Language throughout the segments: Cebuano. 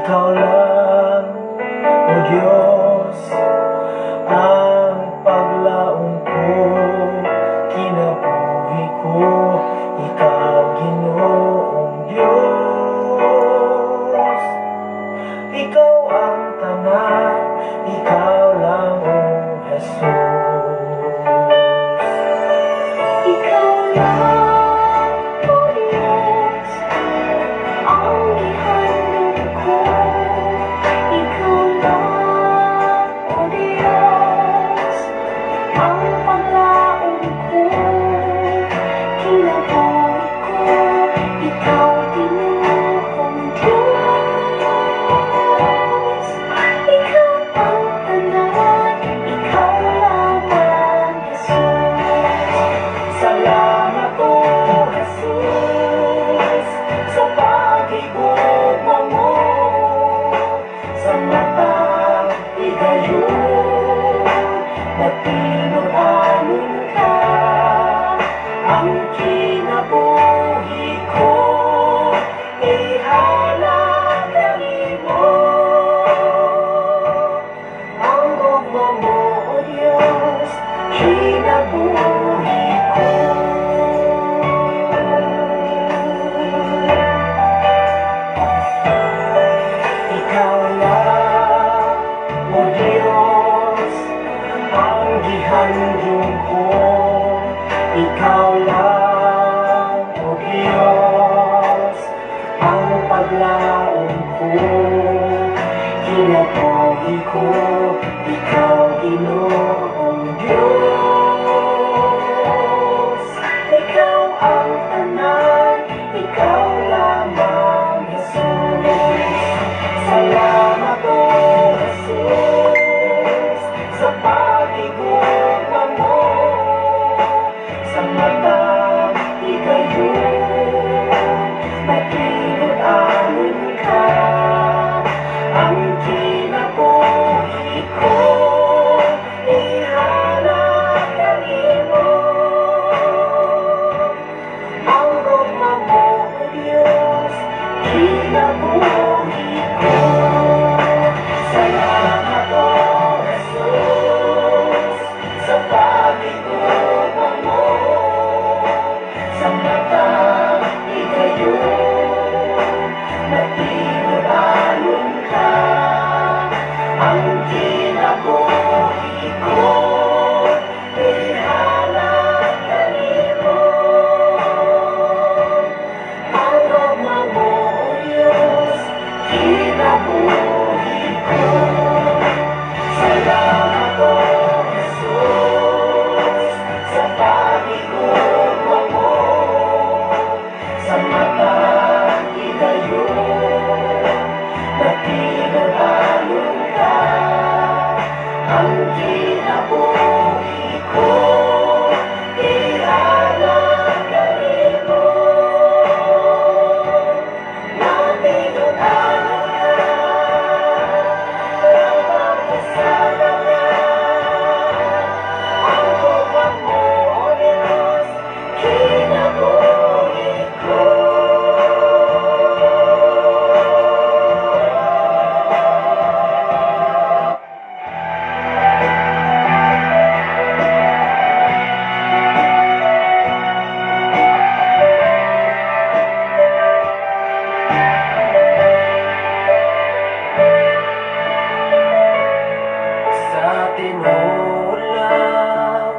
Ikaw lang, O Diyos, ang paglaom ko, kinabuhi ko, ikaw, Ginoong Diyos. Ikaw ang tanan, ikaw lang, O Jesus. Ikaw lang, O Diyos, ang gihandom ko. Ikaw lang, O Diyos, ang paglaom ko. Kinabuhi ko, ikaw, Ginoong Diyos. Ikaw ang tanan, ikaw lamang, Jesus. Salamat, O Jesus, sa paghigugma mo sa matag higayon matinud-anon ka. Ang kinabuhi ko ihalad kanimo. Ang gugma mo, O Diyos, kinabuhi ko. Ikaw lang, O Diyos, ang gihandom ko. Ikaw lang, O Diyos, ang paglaom ko. Kinabuhi ko, ikaw, Ginoong Diyos. Ikaw ang tanan, ikaw lamang, Jesus. Salamat, O Jesus, sa paghigugma mo sa matag higayon matinud-anon ka. Ang kinabuhi ko ihalad kanimo. Ang gugma mo, O Diyos, kinabuhi ko. Salamat, O Jesus, sa paghigugma mo sa matag higayon matinud-anon ka. Ang kinabuhi ko ihalad kanimo. Ang gugma mo, O Diyos, kinabuhi ko. Salamat, O Jesus, sa paghigugma mo sa matag higayon matinud-anon ka. Ang kinabuhi ko ihalad kanimo. Matinud-anon ka lamang sa tanan. Ang gugma mo, O Diyos, kinabuhi ko. Sa tinuod lang,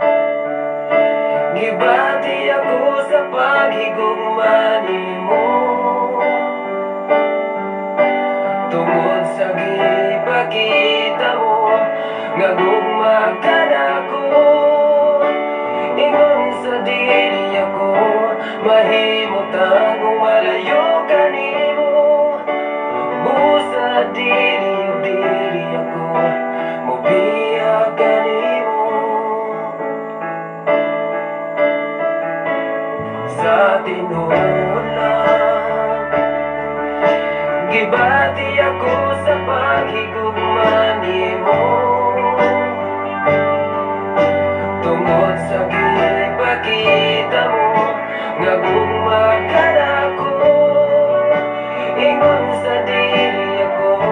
gibati ako sa paghigugma nimo. Tungod sa gipakita mo nga gugma ka nako. Ingon sa dili ako mahimutang kung malayo kanimo. Busa dili ug dili ako mobiya kanimo. Sa tinuod lang, gibati ako sa paghigugma nimo. Tungod sa gipakita mo nga gugma ka nako. Ingon sa dili ako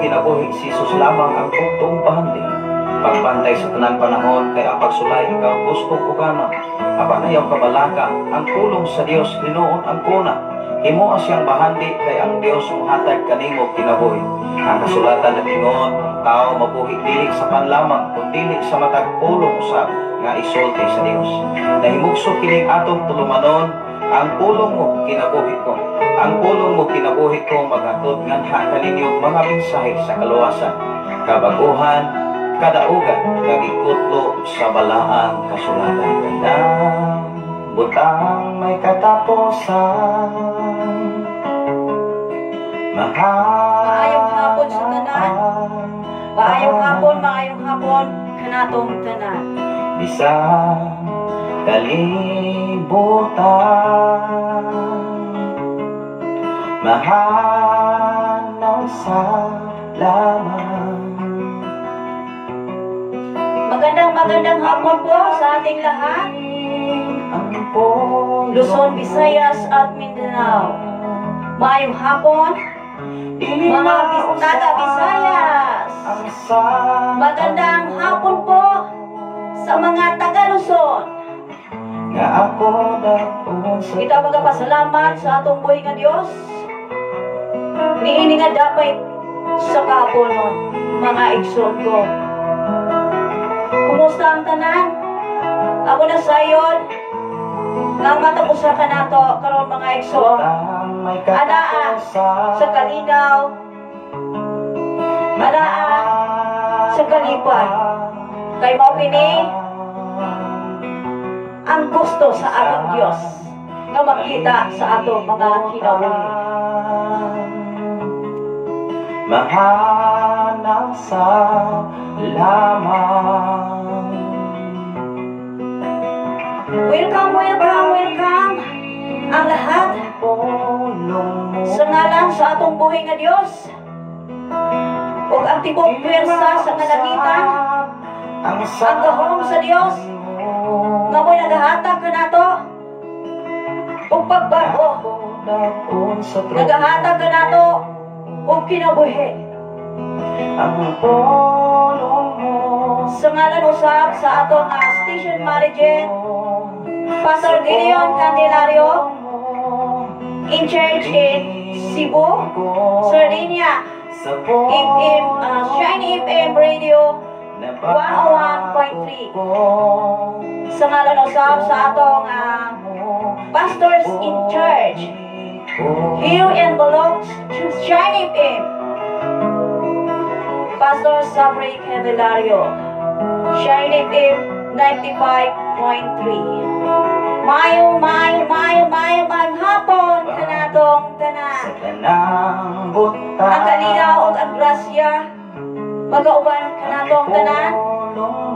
kinabuhi, si Jesus lamang ang bugtong bahandi. Pagbantay sa tanang panahon kay ang pagsulay ikaw gusto ko kana. Apan ayaw kabalaka, ang pulong sa Dios hinuon ang kuna. Himoa siyang bahandi kay ang Dios mohatag kanimo kinabuhi. Ang kasulatan nag-ingon, ang tao mabuhi dili sa pan lamang kun dili sa matag pulong usab nga isulti sa Dios. Nahimugso kining atong tulumanon, ang pulong mo kinabuhi ko. Ang pulong mo kinabuhi ko maghatod nganha kaninyo mga mensahe sa kaluwasan, kabaguhan, kadaugan nga gikutlo sa balaang kasulatan. Tanang butang may katapusan. Mahal. Maayong hapon sa tanan. Maayong hapon kanatong tanan. Bisan kalibutan, mahanaw sa lamang. Magandang magandang hapon po sa ating lahat. Ang pulong Luzon, Visayas at Mindanao. Maayong hapon, mga taga Visayas. Ang sa Magandang hapon po sa mga taga Luzon. Nga ako daon sa Kita magapasalamat sa atong buhi nga Dios. Niini nga dapat sa kahaponon, mga igsoon ko. Kumusta ang tanan? Ako na sayon. Nga matag usa ka nato karon, mga igsoon. Butang may Anaa katapusan. sa kalinaw. Anaa sa kalipay. Kay mao kini ang gusto sa atong Dios nga makita sa atong mga kinabuhi. Mahanap sa lamang. Welcome, welcome, welcome ang lahat Pulong mo sa ngalan sa atong buhi nga Dios ug ang tibuok pwersa sa kalangitan, ang ang gahom sa Dios nga mo'y nagahatag kanato ug pagbag-o, nagahatag kanato ug kinabuhi. Ang pulong mo Sa ngalan usab sa atong station manager, Pastor Gideon Candelario, in charge in Cebu, Sardinia, FM, Shine FM Radio 101.3. Sa ngalan usab sa atong pastors in charge here in Balog, Shine FM, Pastor Sabri Candelario, Shine FM 95.3. Mayo, mayo, mayo, mayo, maayong hapon kanatong Sa tanan. tanang butang. Ang kalinaw ug ang grasya magauban kanatong tanan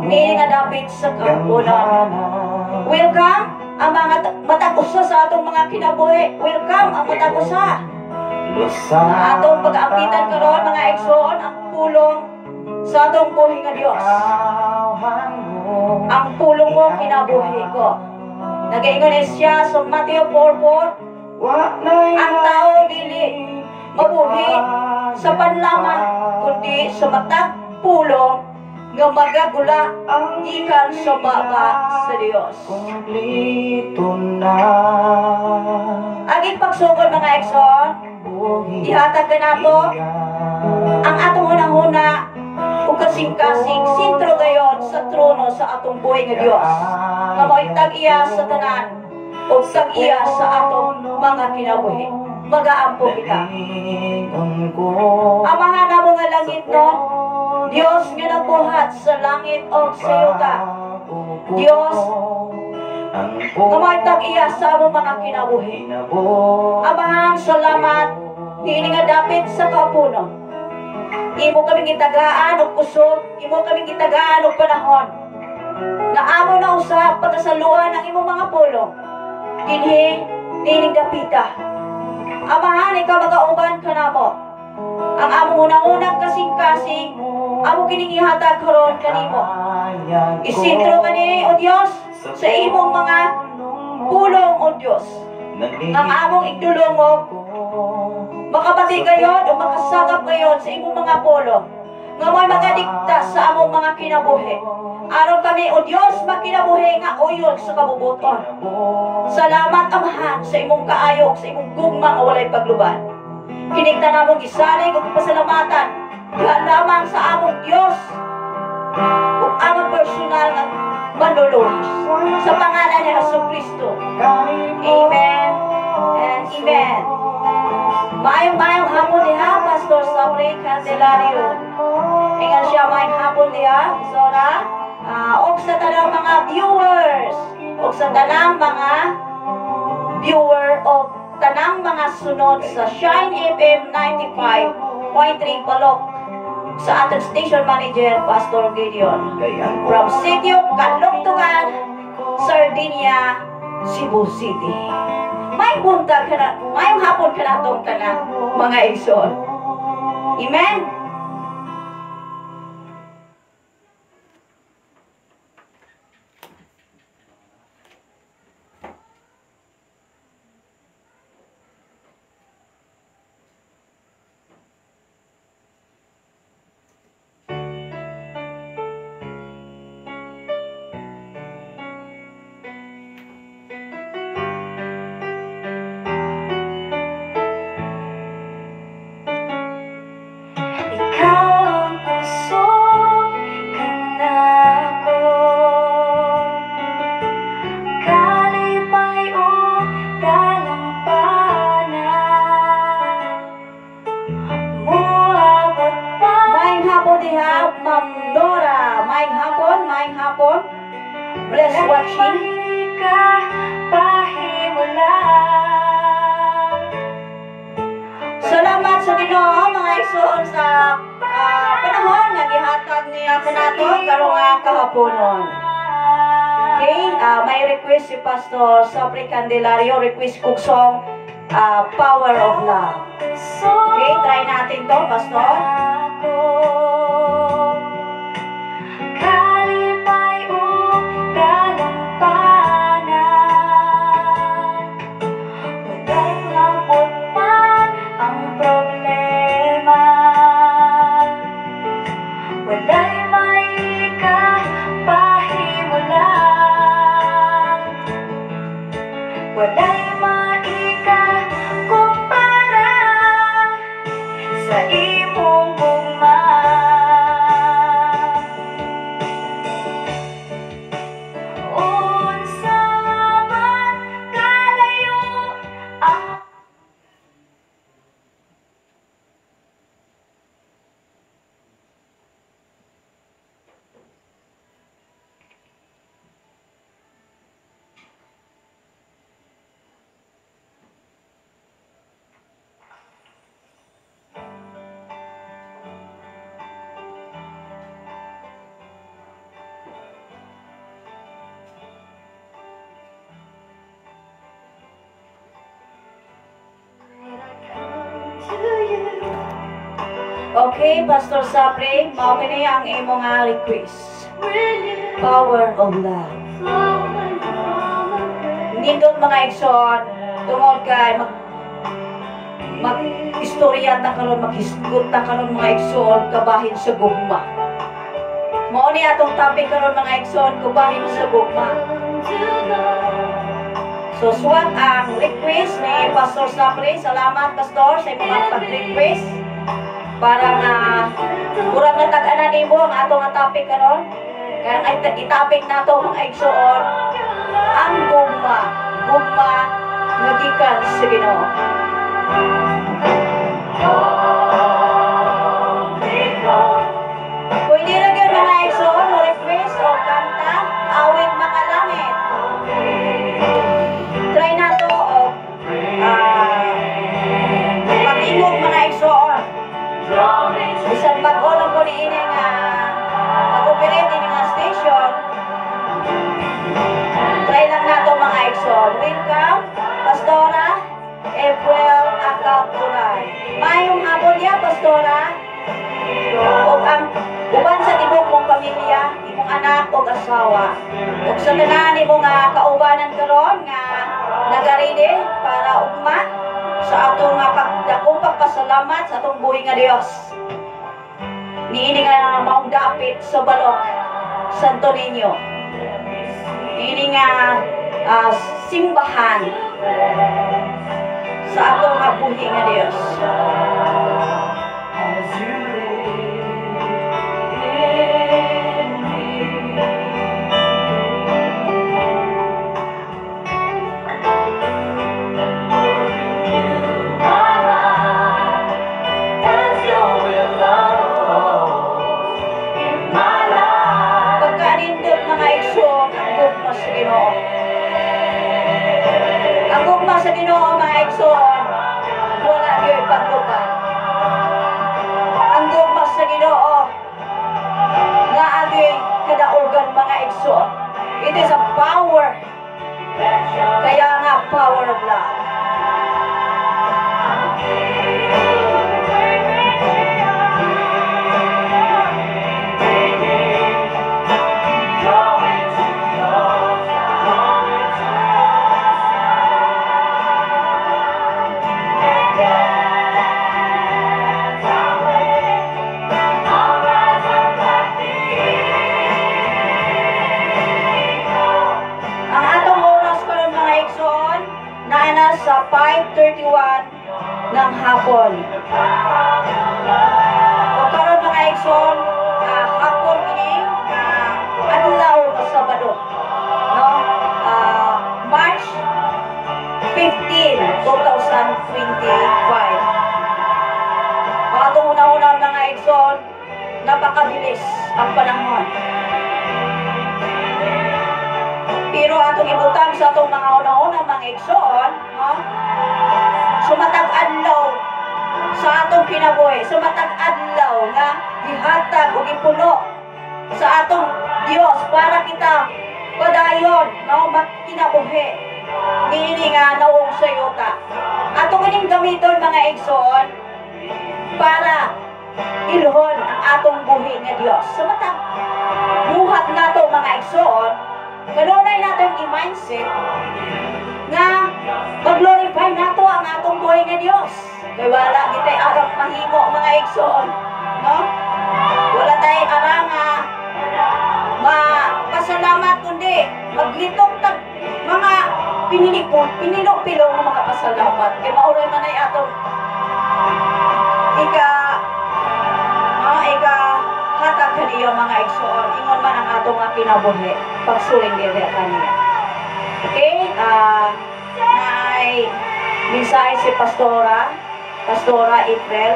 niini nga dapit sa kahaponon. Welcome ang mga matag usa sa atong mga kinabuhi. Welcome ang matag usa. Ang atong pag-aampitan karon, mga igsoon, ang pulong sa atong buhi nga Dios. Ang pulong mo kinabuhi ko. Nagaingon siya sa Matthew 4:4, ang tao dili mabuhi sa pan lamang kundi sa matag pulong nga magagula gikan sa baba sa Dios. Kumplito na. Aging pagsugod, mga igsoon, ihatag kanato ang atong hunahuna ug kasing-kasing sentro gayon sa trono sa atong buhi nga Dios nga mao'y tag-iya sa tanan ug tag-iya sa atong mga kinabuhi. Magaampo kita. Amahan namo nga langitnon, Dios nga nagbuhat sa langit ug sa yuta, Dios nga mao'y tag-iya sa among mga kinabuhi. Amahan, salamat niini nga dapit sa kahaponon. Imo kaming gitagaan og kusog, imo kaming gitagaan og panahon nga amo na usab pagkasaluan ang imong mga pulong dinhi niining dapita. Amahan, ikaw magauban kanamo. Ang among unang-unang kasing-kasing, amo kining ihatag karon kanimo. Isintro kani, O Dios, sa imong mga pulong, O Dios. Ang among igdulongog Makabati gayon o makasagap gayon sa imong mga pulong nga mo'y magadikta sa among mga kinabuhi. Aron kami, O Dios, makinabuhi nga uyon sa kabubuton. Salamat, Amahan, sa imong kaayo, sa imong gugma nga walay pagluban. Kinigta namong gisalig ug pasalamatan diha lamang sa among Dios ug among personal nga manluluwas. Sa pangalan ni Hesus Kristo. Amen and amen. Maayong hapon diha, Pastor Sabri Candelario. Ingan siya, maayong hapon diha, Sora. Og sa tanang mga viewers, og sa tanang mga viewer, og tanang mga sunod sa Shine FM 95.3 Balok, sa atong station manager, Pastor Gideon. From City of Kaluktukan, Sardinia, Cebu City. May buntag ka na, mayong hapon ka na itong tanan, mga igsoon. Amen? Bless watching. Salamat sa Ginoo mga igsoon sa panahon nga gihatag niya kanato karong kahaponon. Okay, may request si Pastor Sabri Candelario, request kog song Power of Love. Okay, try natin to, Pastor. Okay, Pastor Sapri, mao kini ang imong request. Power of Love. Nindot mga igsoon, tungod kay mag-istorya ta karon, maghisgot ta karon mga igsoon kabahin sa gugma. Mao ni atong topic karon mga igsoon, kabahin sa gugma. So swak ang request ni Pastor Sapri. Salamat Pastor sa imong pag-request. Para nga kurang na tag-anan nimo ang atong nga topic karon. Kaya ang itapik nato mga igsoon ang gugma, gugma nga gikan sa Ginoo. Pwede ra gyud mga igsoon mo request o kanta, awit makalangit. Try nato og patingog mga igsoon. Bisan bag-o lang po ni ini nga mag-operate ini nga station. Try lang nato mga igsoon. Welcome, Pastora April Acapulay. Mayong hapon niya, Pastora. Og ang uban sa tibok mong pamilya, imong anak og asawa. Og sa tanan nimo nga kaubanan karon nga nagarede para ugma. Sa atong nga pagdakong pagpasalamat sa atong buhi nga Dios. Niini nga maong dapit sa Balok, Santo Niño. Niini nga simbahan sa atong nga buhi nga Dios. As you live in me. And Lord, renew my life as your will unfolds in my life. Pagkanindot, mga igsoon, ang gugma sa Ginoo. Ang gugma sa Ginoo, mga igsoon, wala gyud paglupad. Ang gugma sa Ginoo nga aging kadaugan, mga igsoon. It is a power. Kaya nga power of love. Draw me to your side, draw me to your side. And as I wait, I'll rise up like the eagle. Ang atong oras karon, mga igsoon, naa sa 5:31 ng hapon. O karon, mga igsoon, hapon ini adlaw nga Sabado. No? March 15, 2025. Ang atong una-una, mga igsoon, napakabilis ang panahon. Pero atong ibutang sa atong mga una-una, mga igsoon, no? Sa matag adlaw sa atong kinabuhi, sa matag adlaw nga gihatag ug gipuno sa atong Dios para kita padayon, no, makinabuhi niini nga nawong sa yuta. Atong ining gamiton, mga igsoon, para ilhon ang atong buhi nga Dios. Sa matag buhat nato, mga igsoon, kanunay natong i-mindset nga mag-glorify nato ang atong buhi nga Dios. Kay wala kitay arang mahimo, mga igsoon, no? Wala tay arang nga mapasalamat kundi maglitok tag mga pinilipon, pinilo-pilo nga mga pasalamat. Kay mauray man ay atong ika mga ika hatag kaniya, mga igsoon. Ingon man ang atong nga kinabuhi pagsuling diri kaniya. Okay, naay mensahe si Pastora April.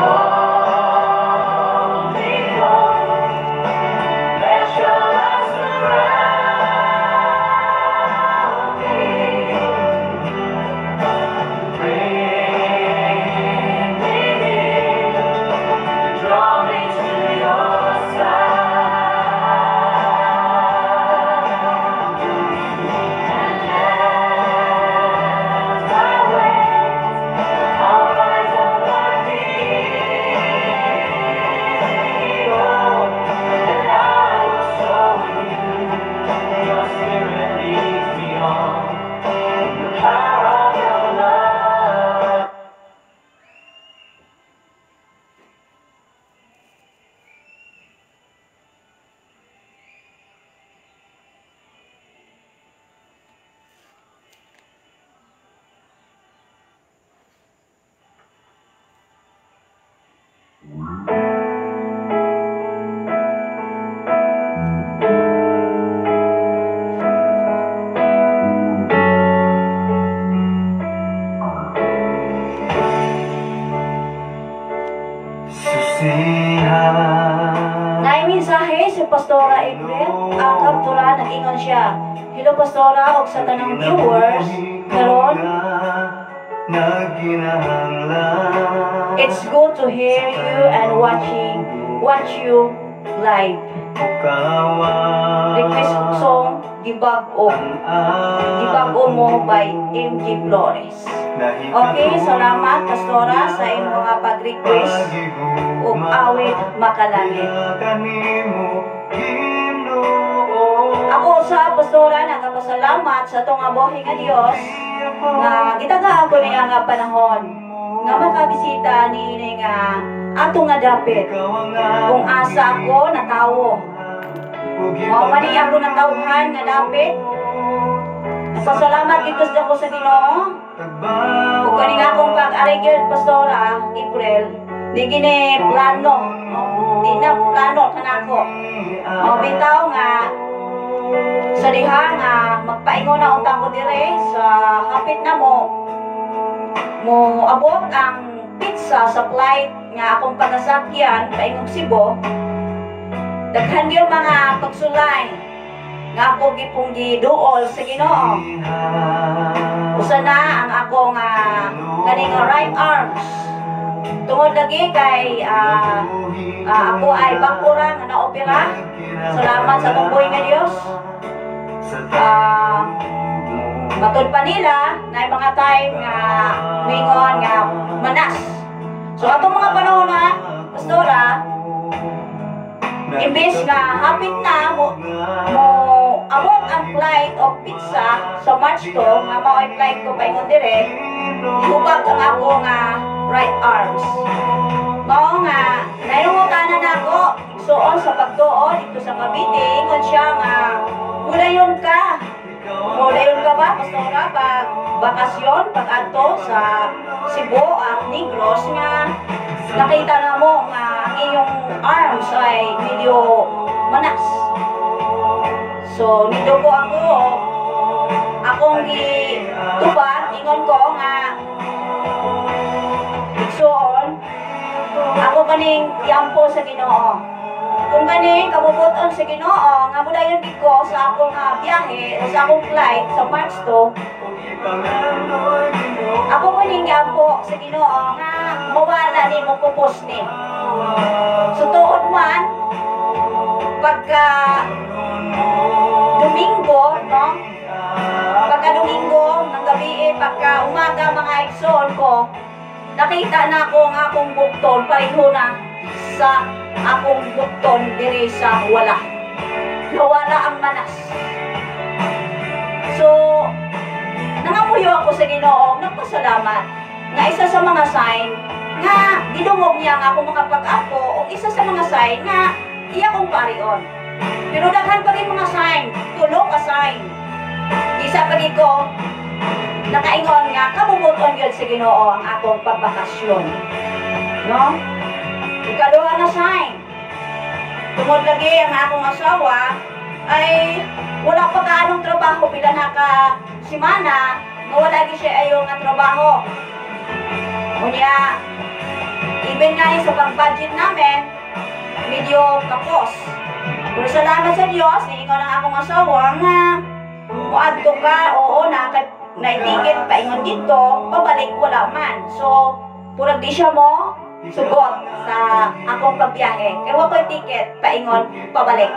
Hold me close, let your love surround me. Bring me near, draw me to your side. And as I wait, I'll rise up like the eagle, and I will soar with you. Your spirit leads me on in the power of your love. Susihan. Naay mensahe si Pastora April, ang kaptura, nag-ingon siya. "Hello Pastora ug sa tanang viewers karon. Naginahanglan. It's good to hear you and watch you live." Request song Gibag-o. Gibag-o Mo by MG Flores. Okay, salamat, Pastora, sa imong mga pag-request ug awit Makalangit. Ako sa Pastora nagapasalamat sa atong buhi nga Dios nga gitagaan ko niya nga panahon nga makabisita ni nga ato nga dapit kung asa ako natawo. Mao man ni ako natawhan nga dapit. Nagpasalamat gid ako sa Ginoo. Ug kani nga akong pag-ari gyud, Pastora, April, di gini plano, no? Di na plano kanako. O bitaw nga sa diha nga magpaingon na unta ko dire sa hapit na mo mo abot ang pizza sa flight nga akong pagasakyan paingong Cebu. Daghan gyud mga pagsulay nga ako gipong giduol sa Ginoo. Usa na ang akong kaning right arms. Tungod lagi kay ako ay bag-o ra nga naopera. Salamat sa atong buhi nga Dios. Matud pa nila na mga time nga mingon nga manas. So atong mga panahon na, Pastora, imbes nga hapit na mo mo abot ang flight of pizza sa March 2 nga mao'y flight ko paingon dire, hubag ang ako nga right arms. Mao nga nainungutanan nako igsuon sa pagtuo dito sa Cavite, ingon siya nga mudayon ka. Mudayon ka ba, Pastora, pag bakasyon, pag adto sa Cebu at Negros nga nakita na mo nga ang iyong arms ay medyo manas. So, nito ko ako, akong gitubag, ingon ko nga igsuon, ako kaning yampo sa Ginoo. Kung kaning kabubuton sa Ginoo nga mudayon gid ko sa akong biyahe o sa akong flight sa March 2, ako kaning yampo sa Ginoo nga mawala ni mo kupos ni. So tuod man pagka Domingo, no? Pagka Domingo ng gabi, pagka umaga mga igsoon ko, nakita na ako ang akong bukton pareho na sa akong bukton diri sa wala. Nawala ang manas. So, nangamuyo ako sa Ginoo, nagpasalamat nga isa sa mga sign nga gidungog niya nga akong mga pag-apo o isa sa mga sign nga iya kong parion. Pero daghan pa rin mga sign, tulo ka sign. Isa pa rin ko nakaingon nga kabubuton gyud sa Ginoo ang akong pagbakasyon. No? Ikaduha nga sign. Tungod lagi ang akong asawa ay wala pa kaanong trabaho pila na ka semana nga wala gyud siya ayo nga trabaho. Unya, even nga sa pang-budget namin, medyo kapos. Pero salamat sa Dios, niingon ang akong asawa nga muadto ka, oo, na naitikit paingon dito, pabalik wala man. So, purag di siya mo sugot sa akong pagbiyahe. Kaya wa ko'y ticket, paingon, pabalik.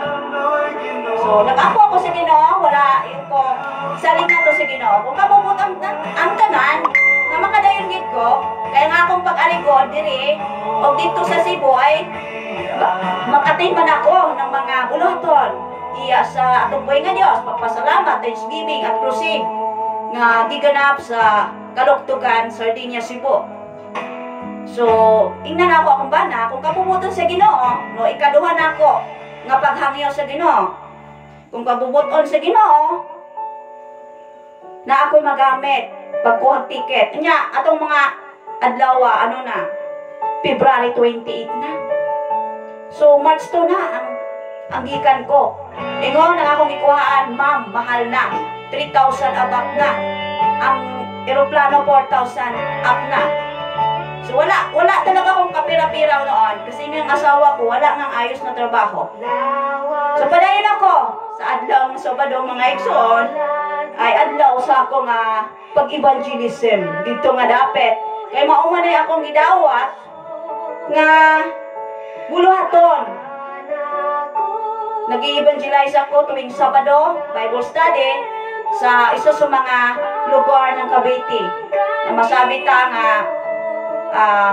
So, nag-apo ako sa Ginoo, wala yung ko, saling na to sa Ginoo. Kung kabubot ang tanan, nga makadayon gid ko, kaya nga akong pag-aligod diri, o dito sa Cebu ay makatin man ako ng mga buluhaton. Iya sa atong buhi nga Dios, magpasalamat, thanksgiving at crusade nga giganap sa Kaluktugan, Sardinia, Cebu. So, ingnan ako akong bana, kung kabubuton sa Ginoo, no, ikaduha na ako nga paghangyo sa Ginoo. Kung kabubuton sa Ginoo, na ako'y magamit pagkuha ticket. Nya, atong mga adlaw, ano na, February 28 na. So, March 2 na ang gikan ko. Ingon ang akong ikuhaan, ma'am, mahal na. 3,000 above na. Ang eroplano 4,000 up na. So wala talaga akong kapira-pira noon kasi nga ang asawa ko wala nang ayos na trabaho. So padayon ako sa adlaw ng Sabado mga igsoon ay adlaw sa ako nga pag-evangelism dito nga dapit. Kay mao man ay akong gidawat nga buluhaton. Nag-evangelize ako tuwing Sabado, Bible study, sa isa sa mga lugar ng Cavite. Na masabi ta nga,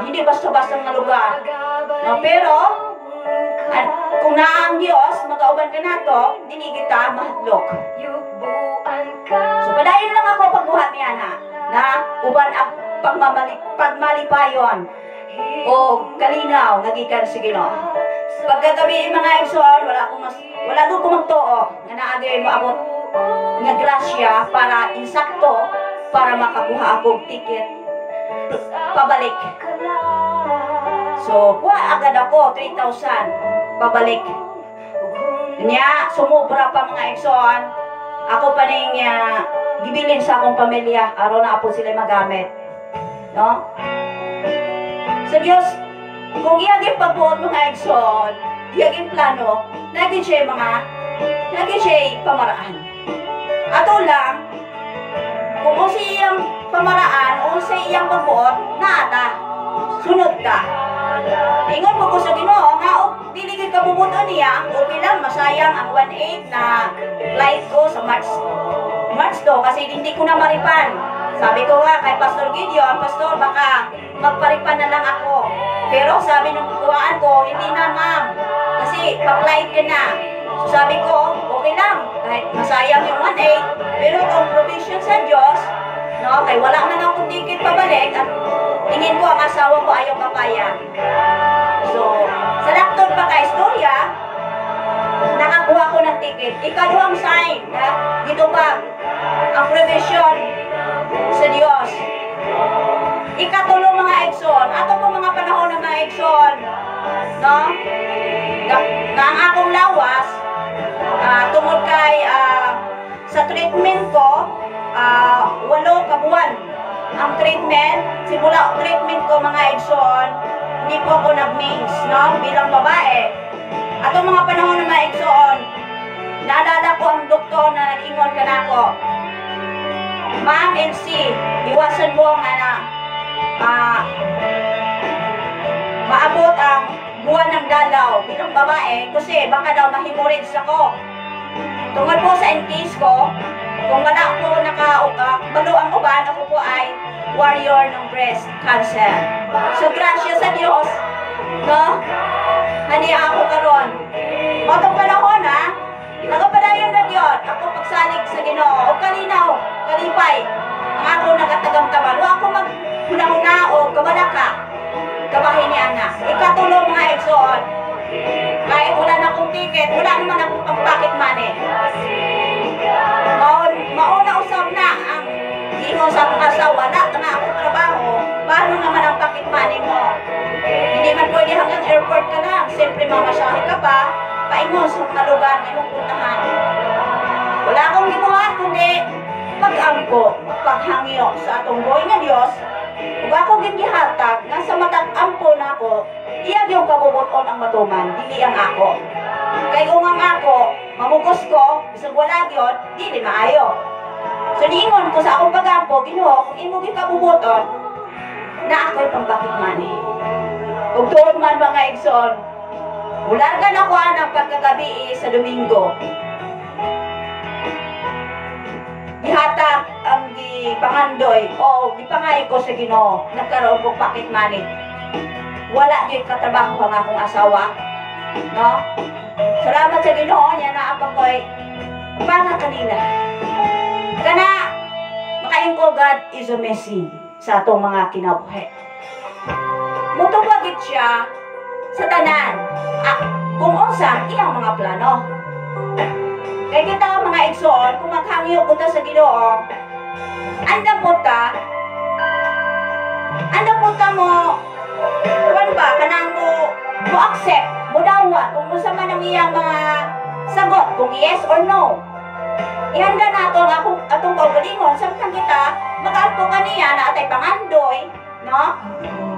hindi basta-basta nga lugar. No, pero, kung naa ang Dios, magauban ka nato, dili kita mahadlok. So, padayon lang ako pagbuhat niya na, na uban ang pagmalipayon o kalinaw nga gikan sa Ginoo. Pagkagabi, mga igsoon, wala ko magtuo nga naagay mo abot nga grasya para insakto para makakuha akong ticket pabalik. So, kuha agad ako 3,000 pabalik. Nya, sumubra pa, mga igsoon. Ako pa ning gibilin sa akong pamilya aron na po sila magamit. No? Sa Diyos, kung iyang pagbuot, mga igsoon, iyang plano, naging siya pamaraan. Ato lang, kung unsa iyang pamaraan, unsa iyang pagbuot, naata, sunod ta. Ingon ko sa Ginoo nga og dili gyud kabubuton niya, okay lang, masayang ang 1.8 na flight ko sa March March to kasi hindi ko na ma-refund. Sabi ko nga kay Pastor Gideon, "Pastor, baka magpa-refund na lang ako." Pero sabi nung kuwaan ko, "Hindi na, ma'am. Kasi pa-flight ka na." So sabi ko, okay lang, kahit masayang yung 1.8, pero kung provision sa Diyos, no, kay wala man akong ticket pabalik at tingin ko ang asawa ko ayaw kapayag. So, sa laktod pa ka istorya, nakakuha ko ng ticket. Ikaduhang sign na gitubag ang provision sa Diyos. Ikatulo, mga igsoon, ato po mga panahon ng mga igsoon, no? Na ang akong lawas, tungod kay sa treatment ko, 8 ka buwan ang treatment. Simula treatment ko, mga igsoon, hindi po ako nag-mens, no? Bilang babae. Atong mga panahon ng mga igsoon, naalala ko ang doktor na nag-ingon ka nako, "Ma'am NC, iwasan mo nga na maabot ang buwan ng dalaw bilang babae kasi baka daw ma-hemorrhage ako." Tungod po sa in case ko, kung wala po naka balo ang uban, ako po ay warrior ng breast cancer. So, grasya sa Dios, no? Hani ako karon. Motong panahon ha, nagapadayon na yun, ako pagsalig sa Ginoo, o kalinaw, kalipay, ang ako nagatagamtaman, wa ako maghuna-huna o kabalaka, kabahin niya na. Ikatulo, mga igsoon, kahit wala na akong ticket, wala naman akong pang pocket money. Mauna usab na ang ingon sa akong asawa, "Wala na akong trabaho, paano naman ang pocket money mo? Hindi man pwede hanggang airport ka lang. Siyempre mamasahe ka pa, paingon sa mga lugar na imong puntahan." Wala akong gibuhat kundi pag-ampo, paghangyo sa atong buhay nga Dios, ug ako gihatag nga sa matag ampo nako, iya yung kabubuton ang matuman, dili ang ako. Kay kung ang ako, mamugos ko, bisag wala gyud, dili maayo. So niingon ko sa akong pagampo, "Ginoo, kung imo gyud kabubuton, na ako'y pang-pocket money." Ug tuod man, mga igsoon, mularga na ko ang pagkagabi sa Domingo. Gihatag ang gipangandoy o gipangay ko sa Ginoo, nagkaroon ko pocket money. Wala gyud katrabaho ang akong asawa. No? Salamat sa Ginoo niya naa pa ko'y para kanila. Kana makaingon ko, God is amazing sa atong mga kinabuhi. Mutubag siya sa tanan. Kung unsa iyang mga plano. Kay kita, mga igsoon, kung maghangyo ko ta sa Ginoo, andam po ta mo, kuan ba, kanang mo accept, mo dawat, kung unsa man ang iyang mga sagot, kung yes or no. Ihanda nato ang akong atong kaugalingon samtang kita magaampo kaniya na atay pangandoy, no?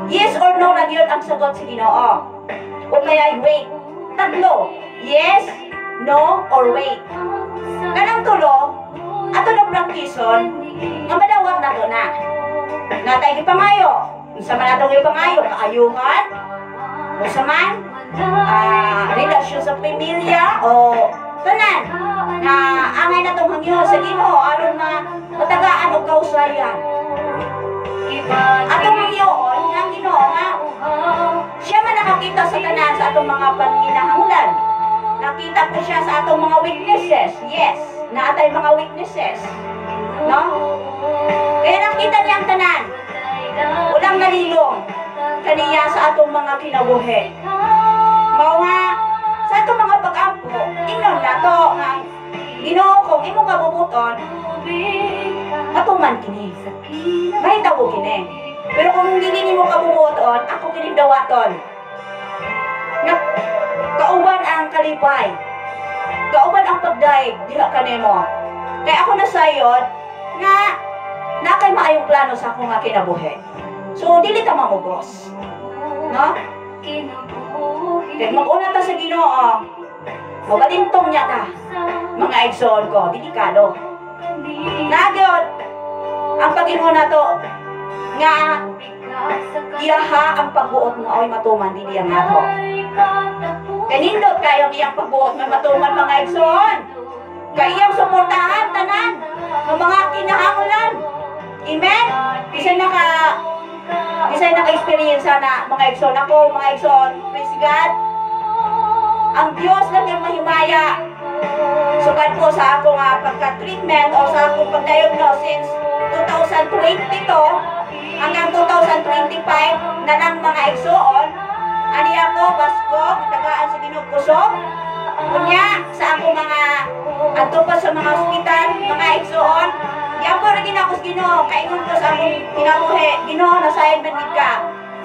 Yes or no na gyud ang sagot sa Ginoo. O kaya wait. Tatlo. Yes, no, or wait. Kanang tulo, ato na praktison nga madawat nato na. Natay gipangayo. Unsa man atong gipangayo, kaayuhan, unsa man, relasyon sa pamilya o tanan na angay natong hangyo sa Ginoo aron matagaan og kausayan. Atong hangyoon nga ang Ginoo nga siya man nakakita sa tanan sa atong mga panginahanglan. Nakita po siya sa atong mga weaknesses. Yes, naa tay mga weaknesses. No? Kaya nakita niya ang tanan. Walang nalilong kaniya sa atong mga kinabuhi. Mao nga sa atong mga pag-ampo, ingnon nato nga ang Ginoo, kung imong kabubuton, matuman kini. Mahitabo kini. Pero kung dili nimo kabubuton, ako kining dawaton. Nga kauban ang kalipay. Kauban ang pagdaig diha kanimo. Kaya ako nasayod nga naa kay maayong plano sa akong nga kinabuhi. So dili ta mamugos. No? Kaya mag-una ta sa Ginoo, mabalintong niya ta. Mga igsoon ko, delikado. Nagyod, ang pag-ingon nato nga iyaha ang pagbuot nga oy matuman, dili ang ato. Kay nindot kayo ang iyang pagbuot nga matuman, mga igsoon. Kay iyang suportahan tanan ng mga kinahanglan. Amen? Isa naka-experience na, mga igsoon, ako, mga igsoon, praise God. Ang Diyos lang yung mahimaya. Sukad po sa akong pagka-treatment o sa akong pag-diagnose since 2022 hanggang 2025 na lang, mga igsoon. Ani ako, Pasko, tagaan sa Ginoo kusog. Unya, sa akong mga adto pa sa mga ospital, mga igsoon, giampo ra gid ako sa Ginoo, kaingon ko sa akong kinabuhi, "Ginoo, nasayod man gid ka.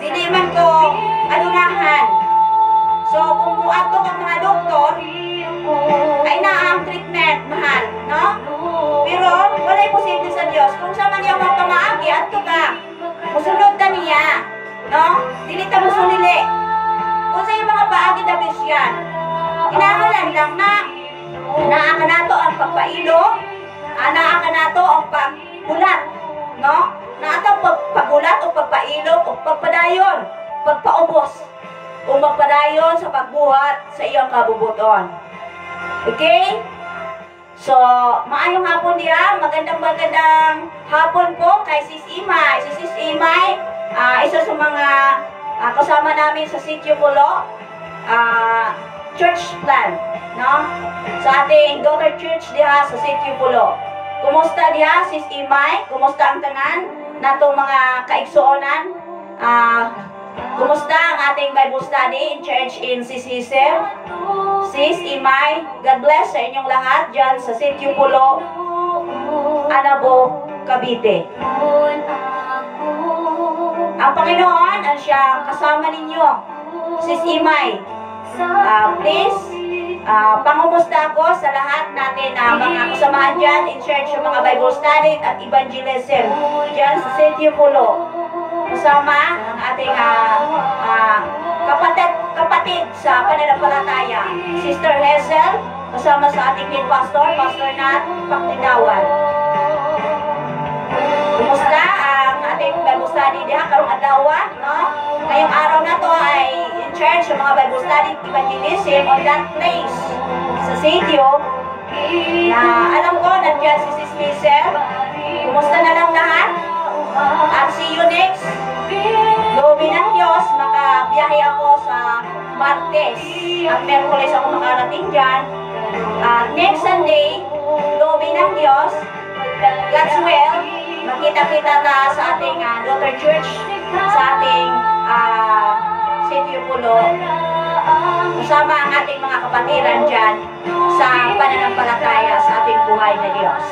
Dili man ko adunahan." So, kung muadto kang mga doktor, ay naa ang treatment, mahal, no? Pero walay posible sa Dios. Kung sa man niya mga pamaagi, adto ka. Musunod ta niya, no? Dili ta musulili. Kung sa iyong mga paagi, the best yan. Kinahanglan lang na naa ka nato ang pagpailo, naa ka nato ang paghulat, no? Naa ka paghulat o pagpailo o pagpadayon, pagpaubos o magpadayon sa pagbuhat sa iyong kabubuton. Okay? So, maayong hapon diha, magandang magandang hapon po kay Sis Imay. Si Sis Imay, isa sa mga kasama namin sa Sitio Pulo, church plant, no? Sa ating daughter church diha sa Sitio Pulo. Kumusta diha, Sis Imay? Kumusta ang tanan natong mga kaigsuonan? Kumusta ang ating Bible study in church in Sis Hazel? Sis Imay, God bless sa inyong lahat dyan sa Sitio Pulo, Anabo, Cavite. Ang Panginoon ang siyang kasama ninyo. Sis Imay, please, pangumusta ako sa lahat natin na mga kasamahan dyan in church, yung mga Bible study at evangelism dyan sa Sitio Pulo. Kasama ang ating kapatid sa pananampalataya, Sister Hazel, kasama sa ating head pastor, Pastor Nat Paklinawan. Kumusta ang ating Bible study diha karong adlaw, no? Ngayong araw na to ay in charge sa mga Bible study evangelism on that place sa sitio na alam ko nandiyan si Sis Hazel. Kumusta na lang lahat? At see you next. Loobin ng Diyos, makabiyahe ako sa Martes. At Merkules ako makarating dyan. At next Sunday, loobin ng Diyos, God's will, magkita-kita ta sa ating daughter church, sa ating Sitio Pulo. Kasama ang ating mga kapatiran dyan sa pananampalataya sa ating buhay na Diyos.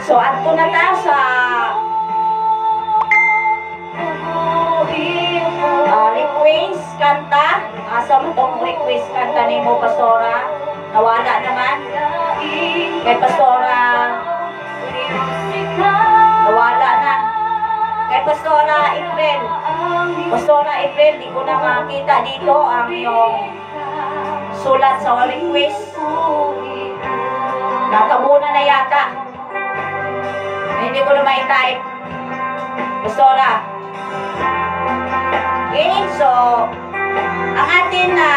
So, adto na ta sa request kanta. Asa mo tong request kanta nimo, Pastora? Nawala naman. Kay Pastora, nawala na. Kay Pastora April. Pastora April, di ko na makita dito ang iyong sulat sa request. Natabunan na yata. Hindi ko na ma-type. Pastora. Okay, so ang atin na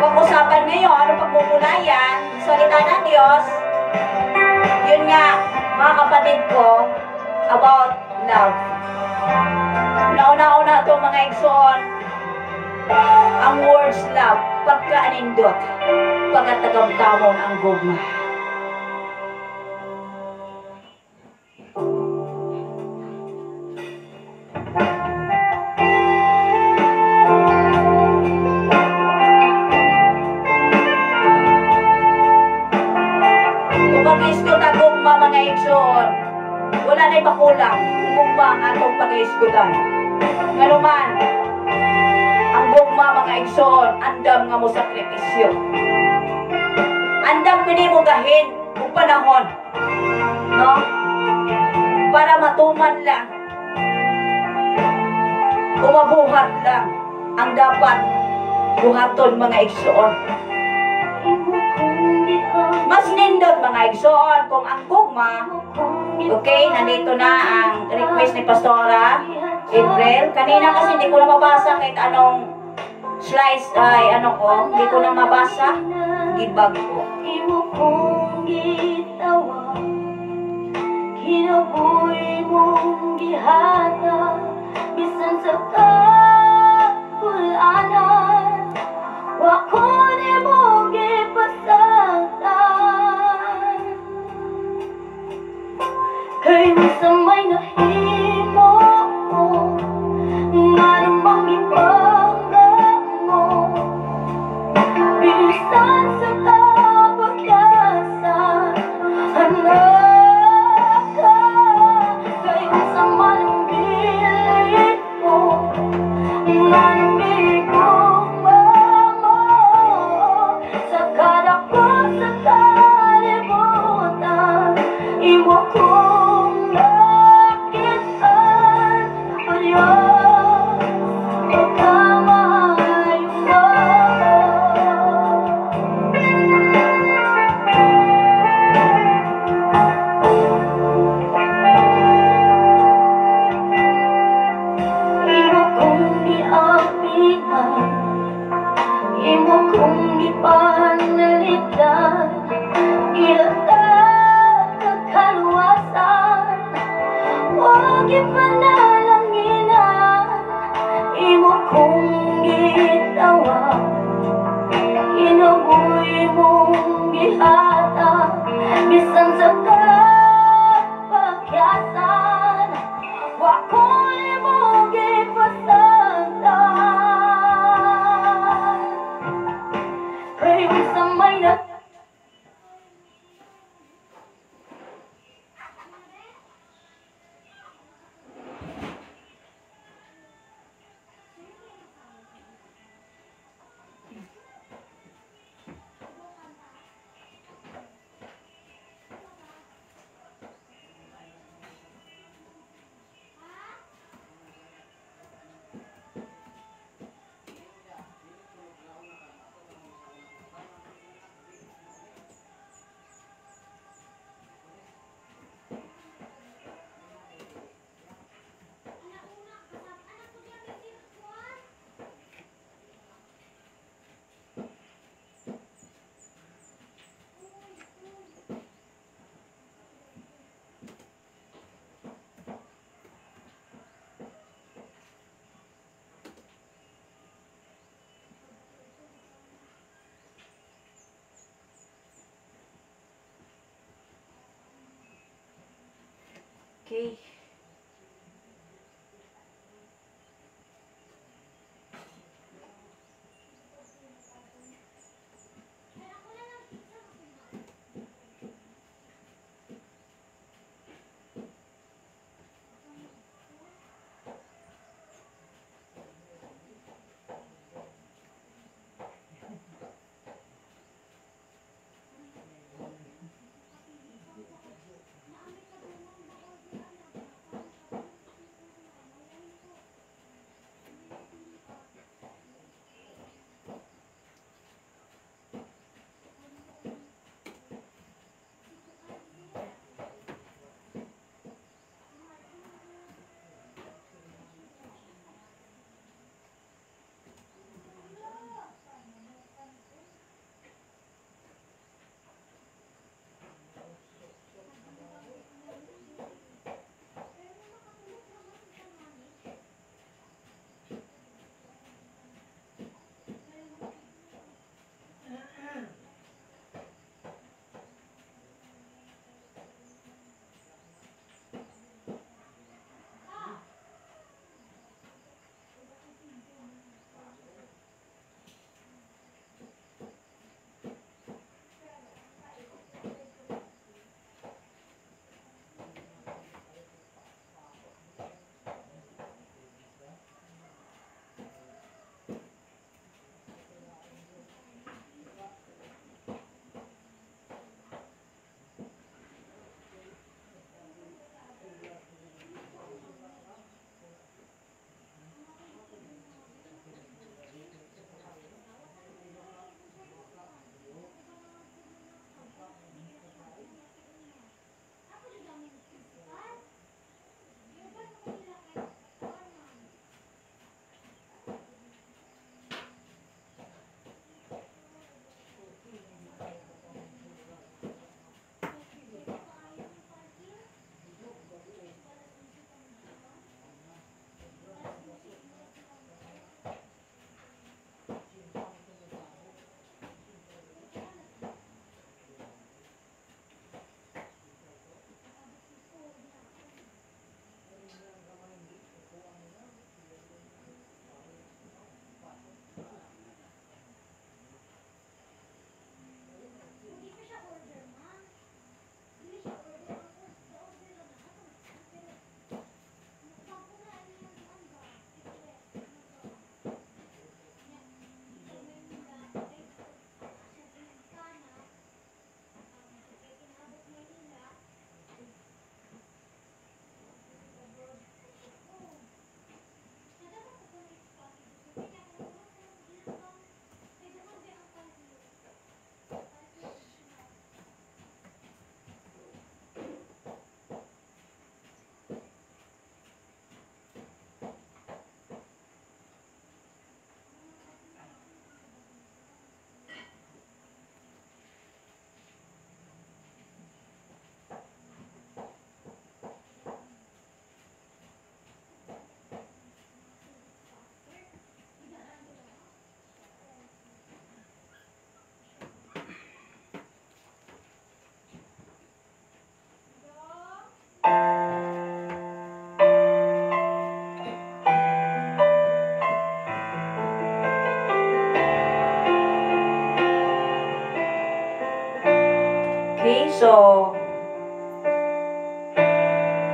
pag-usapan ngayon, ang pagmumulayan, salita ng Diyos, yun nga, mga kapatid ko, about love. Nauna-una ito, mga igsoon, ang words love, pagkaanindot, pagkatagamtamon ang gugma. Kung mag-isgot ang gugma, mga igsoon, wala na'y makulang kung gugma ang atong pag-isgutan. Nganuman, ang gugma, mga igsoon, andam nga mo sakripisyo. Andam kini mo gahin ug panahon, no? Para matuman lang, umabuhat lang ang dapat buhaton, mga igsoon. Mas nindot, mga igsoon, kung ang gugma. Okay, nandito na ang request ni Pastora April. Kanina kasi hindi ko na mabasa kahit anong slice ay ano ko, hindi ko na mabasa. Gibag ko. Imo kong gitawag, kinabuhi mong gihatag, bisan sa kapulanan, wa ko nimo gipasagdan. Kay sa may nahimo ko, nganong bang gipangga mo, bisan sa kapagyasan, anak ka. Kay sa man ang gilit mo, nganong gigugma mo, sa kadako sa kalibutan, imo kong nakitaan, O Diyos, pagkamayo mo. Imo kong giapian, imo kong gipanalitan, gihatag kag kaluwasan, wa gipanalanginan. Imo kong gitawag, kinabuhi mong gihatag, bisan sa kapagyasan, wa ko nimo gipasagdan. Kay sa may na Okay.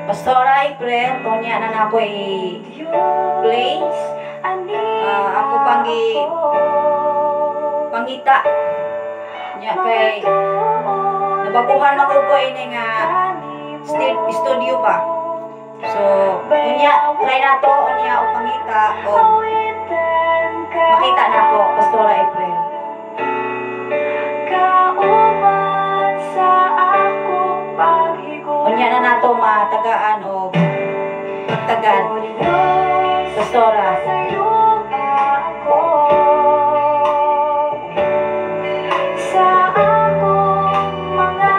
Pastora April, unya na nako i-play. Ako pang pangita. Nya kay nabaguhan man ko ini nga studio ba. So, unya try na to, unya og pangita og makita na ko, Pastora April. Kauban sa akong paghigot. Unya na nato matagaan og pagtagad. Pastora. Ako sa akong mga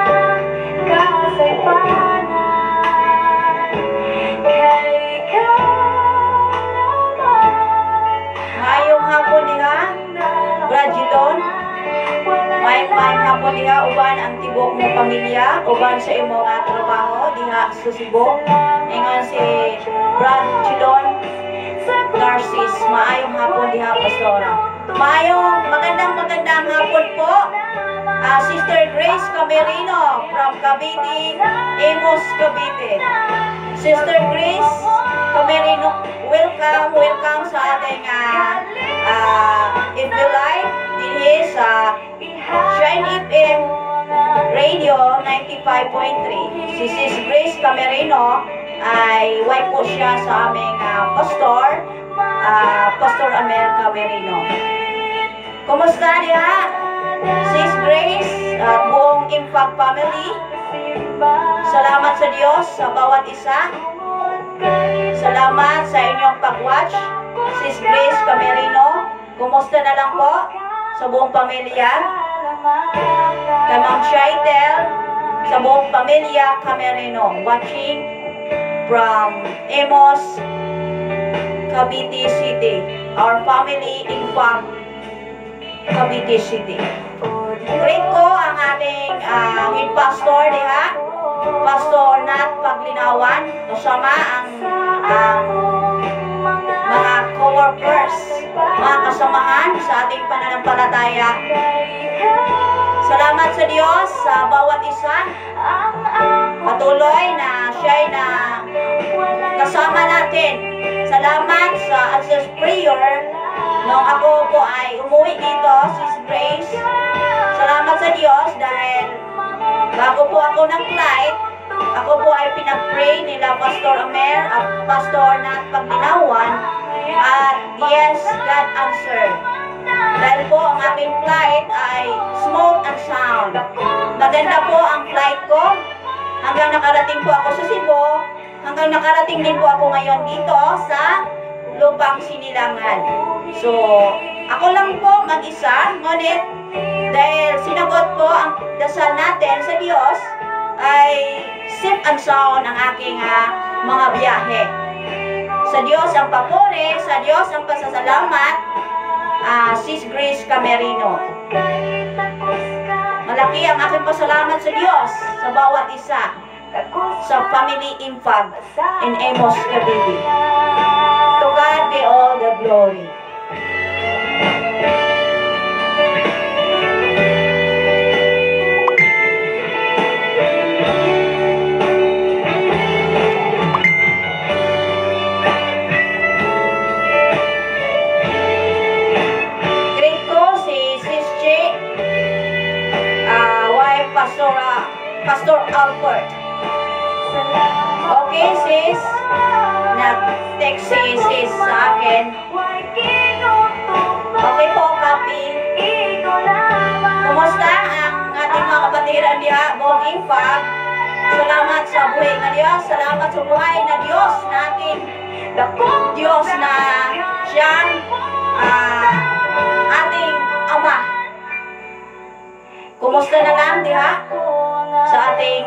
kasaypanan, kay ikaw lamang. Maayong hapon diha, Brad Gilon. Maayong maayong hapon diha, uban ang tibok mo pamilya, uban sa imo nga trabaho diha sa Cebu. Ingon si Brad Gilon Narcis, maayong hapon diha, Pastora. Maayong magandang magandang hapon po. Sister Grace Camerino from Cavite, Imus, Cavite. Sister Grace Camerino, welcome, welcome sa ating if you like, dinhi sa Shine FM Radio 95.3. Si Sis Grace Camerino ay wife po siya sa aming pastor, Pastor Amel Camerino. Kumusta diha? Sis Grace at buong Impact family. Salamat sa Diyos sa bawat isa. Salamat sa inyong pag-watch. Sis Grace Camerino, kumusta na lang po sa buong pamilya? Kay Ma'am Shaitel, sa buong pamilya Camerino, watching from Imus, Cavite City. Our family in Farm, Cavite City. Greet ko ang ating head pastor diha, Pastor Nat Paglinawan, kasama ang mga co-workers, mga kasamahan sa ating pananampalataya. Salamat sa Diyos sa bawat isa. Patuloy na siya'y na kasama natin. Salamat sa answers prayer. Nung ako po ay umuwi dito, Sis Grace. Salamat sa Diyos dahil bago po ako ng flight, ako po ay pinag-pray nila Pastor Amer at Pastor Nat Paglinawan. At yes, God answered. Dahil po ang aking flight ay smooth and sound. Maganda po ang flight ko. Hanggang nakarating po ako sa Cebu. Hanggang nakarating din po ako ngayon dito sa Lupang Sinilangan. So, ako lang po mag-isa. Ngunit, dahil sinagot po ang dasal natin sa Diyos, ay safe and sound ang aking mga biyahe. Sa Diyos ang papuri, sa Diyos ang pasasalamat, Sis Grace Camerino. Malaki ang aking pasalamat sa Diyos sa bawat isa sa Family Impact in Imus, Cavite. To God be all the glory. Greet ko si Sis Che, wife Pastor Albert. Okay, sis. Nag-text si sis sa akin. Okay po, copy. Kumusta ang ating mga kapatiran diha, buong Impact? Salamat sa buhay ng Diyos. Salamat sa buhay na Diyos natin. Diyos na siyang ating Ama. Kumusta na lang diha sa ating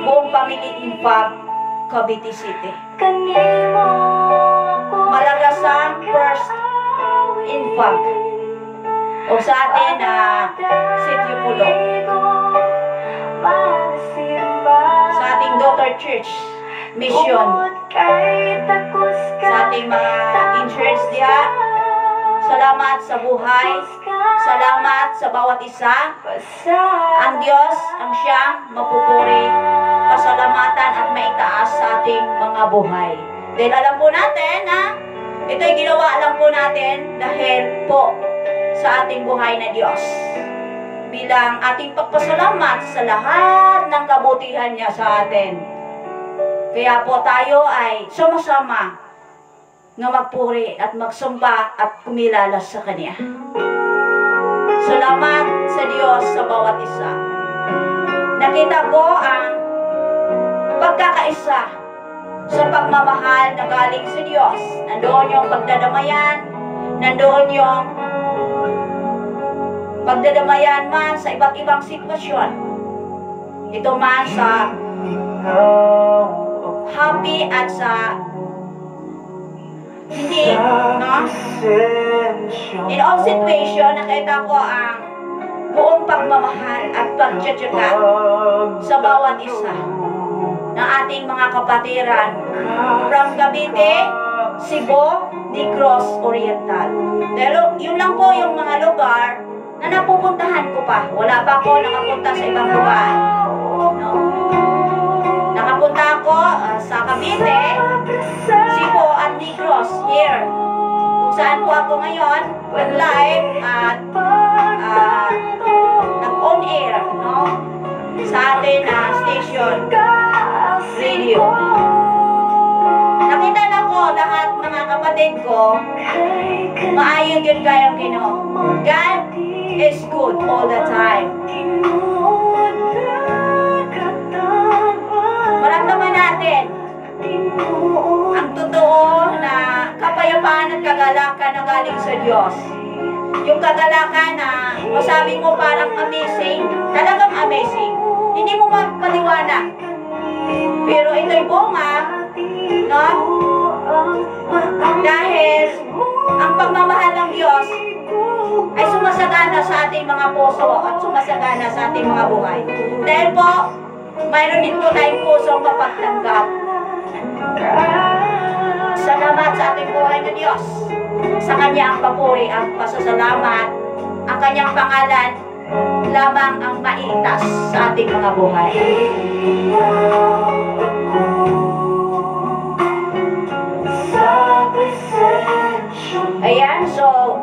buong family Impact, Cavite City. Malagasang First Impact. O sa atin na Sitio Pulo. Sa ating daughter church mission. Sa ating mga in-church diha. Salamat sa buhay. Salamat sa bawat isa. Ang Diyos ang siyang mapupuri. pasalamatan at maitaas sa ating mga buhay. Dahil alam po natin na ito'y ginawa lang po natin dahil po sa ating buhay na Diyos, bilang ating pagpasalamat sa lahat ng kabutihan niya sa atin. Kaya po tayo ay sama-sama nga magpuri at magsamba at kumilala sa Kanya. Salamat sa Diyos sa bawat isa. Nakita ko ang pagkakaisa sa pagmamahal na galing sa Diyos. Nandoon yung pagdadamayan, nandoon yung pagdadamayan man sa iba't ibang sitwasyon. Ito man sa happy at sa hindi, no? In all situation, nakita ko ang buong pagmamahal at pagtitiyaga sa bawat isa ng ating mga kapatiran from Cavite, Cebu, Negros Oriental. Pero yun lang po yung mga lugar na napupuntahan ko pa. Wala pa ako nakapunta sa ibang lugar. No? Nakapunta ako sa Cavite, Cebu at Negros here. Kung saan po ako ngayon, live at nag-on air, no? Sa atin na station radio. Nakita na ko lahat, mga kapatid ko, maayo gyud kayong Ginoo. God is good all the time. Maramdaman natin ang totoo na kapayapaan at kagalakan na galing sa Diyos. Yung kagalakan na masabi mo parang amazing, talagang amazing. Hindi mo mapaliwanag. Pero ito'y bunga, no? Dahil ang pagmamahal ng Diyos ay sumasagana sa ating mga puso at sumasagana sa ating mga buhay. Dahil po, mayroon din po tayong pusong mapagtanggap. Salamat sa ating buhay na Diyos. Sa Kanya ang papuri at pasasalamat. Ang Kanyang pangalan lamang ang maitas sa ating mga buhay. Ayan, so,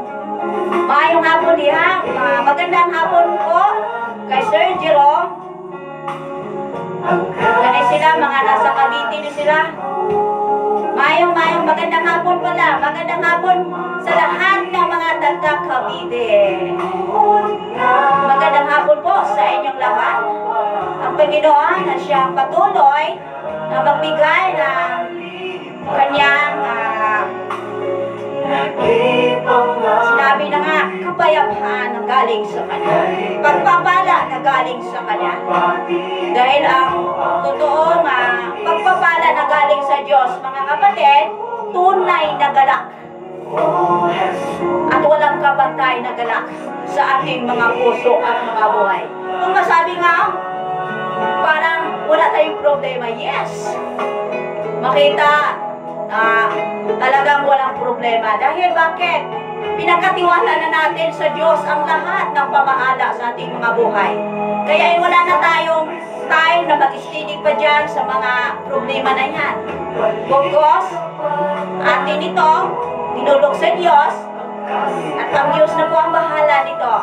maayong hapon diha. Magandang hapon po kay Sir Jerome. Kani sila, mga nasa Cavite ni sila. Maayong maayong magandang hapon pala. Magandang hapon sa lahat ng mga taga Cavite. Magandang hapon po sa inyong lahat. Ang Panginoon na siyang patuloy na magbigay ng kanyang sinabi na nga, kapayapaan na galing sa Kanya. Pagpapala na galing sa Kanya. Dahil ang totoo nga, pagpapala na galing sa Diyos, mga kapatid, tunay na galak. At walang kapantay na galak sa ating mga puso at mga buhay. Kung masabi nga, parang wala tayong problema. Yes! Makita, talagang walang problema. Dahil bakit? Pinagkatiwala na natin sa Diyos ang lahat ng pamahala sa ating mga buhay. Kaya ay wala na tayong time na mag-steady pa dyan sa mga problema na yan. Because atin ito, tinulog sa Diyos, at ang Diyos na po ang bahala nito.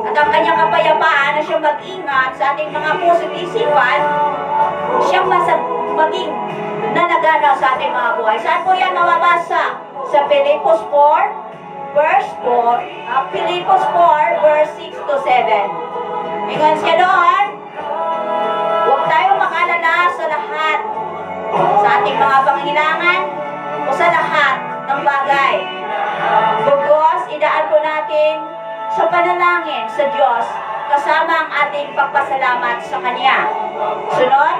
At ang kanyang kapayapaan na siyang mag-ingat sa ating mga puso at isipan, siyang maging nanagana sa ating mga buhay. Saan po yan mababasa? Sa Filipos 4, verse 4, Filipos 4, verse 6 to 7. Ingon siya doon, huwag tayong makalala sa lahat, sa ating mga pangangailangan, o sa lahat ng bagay. Bugos, idaan po natin sa panalangin sa Diyos, kasama ang ating pagpasalamat sa Kanya. Sunod,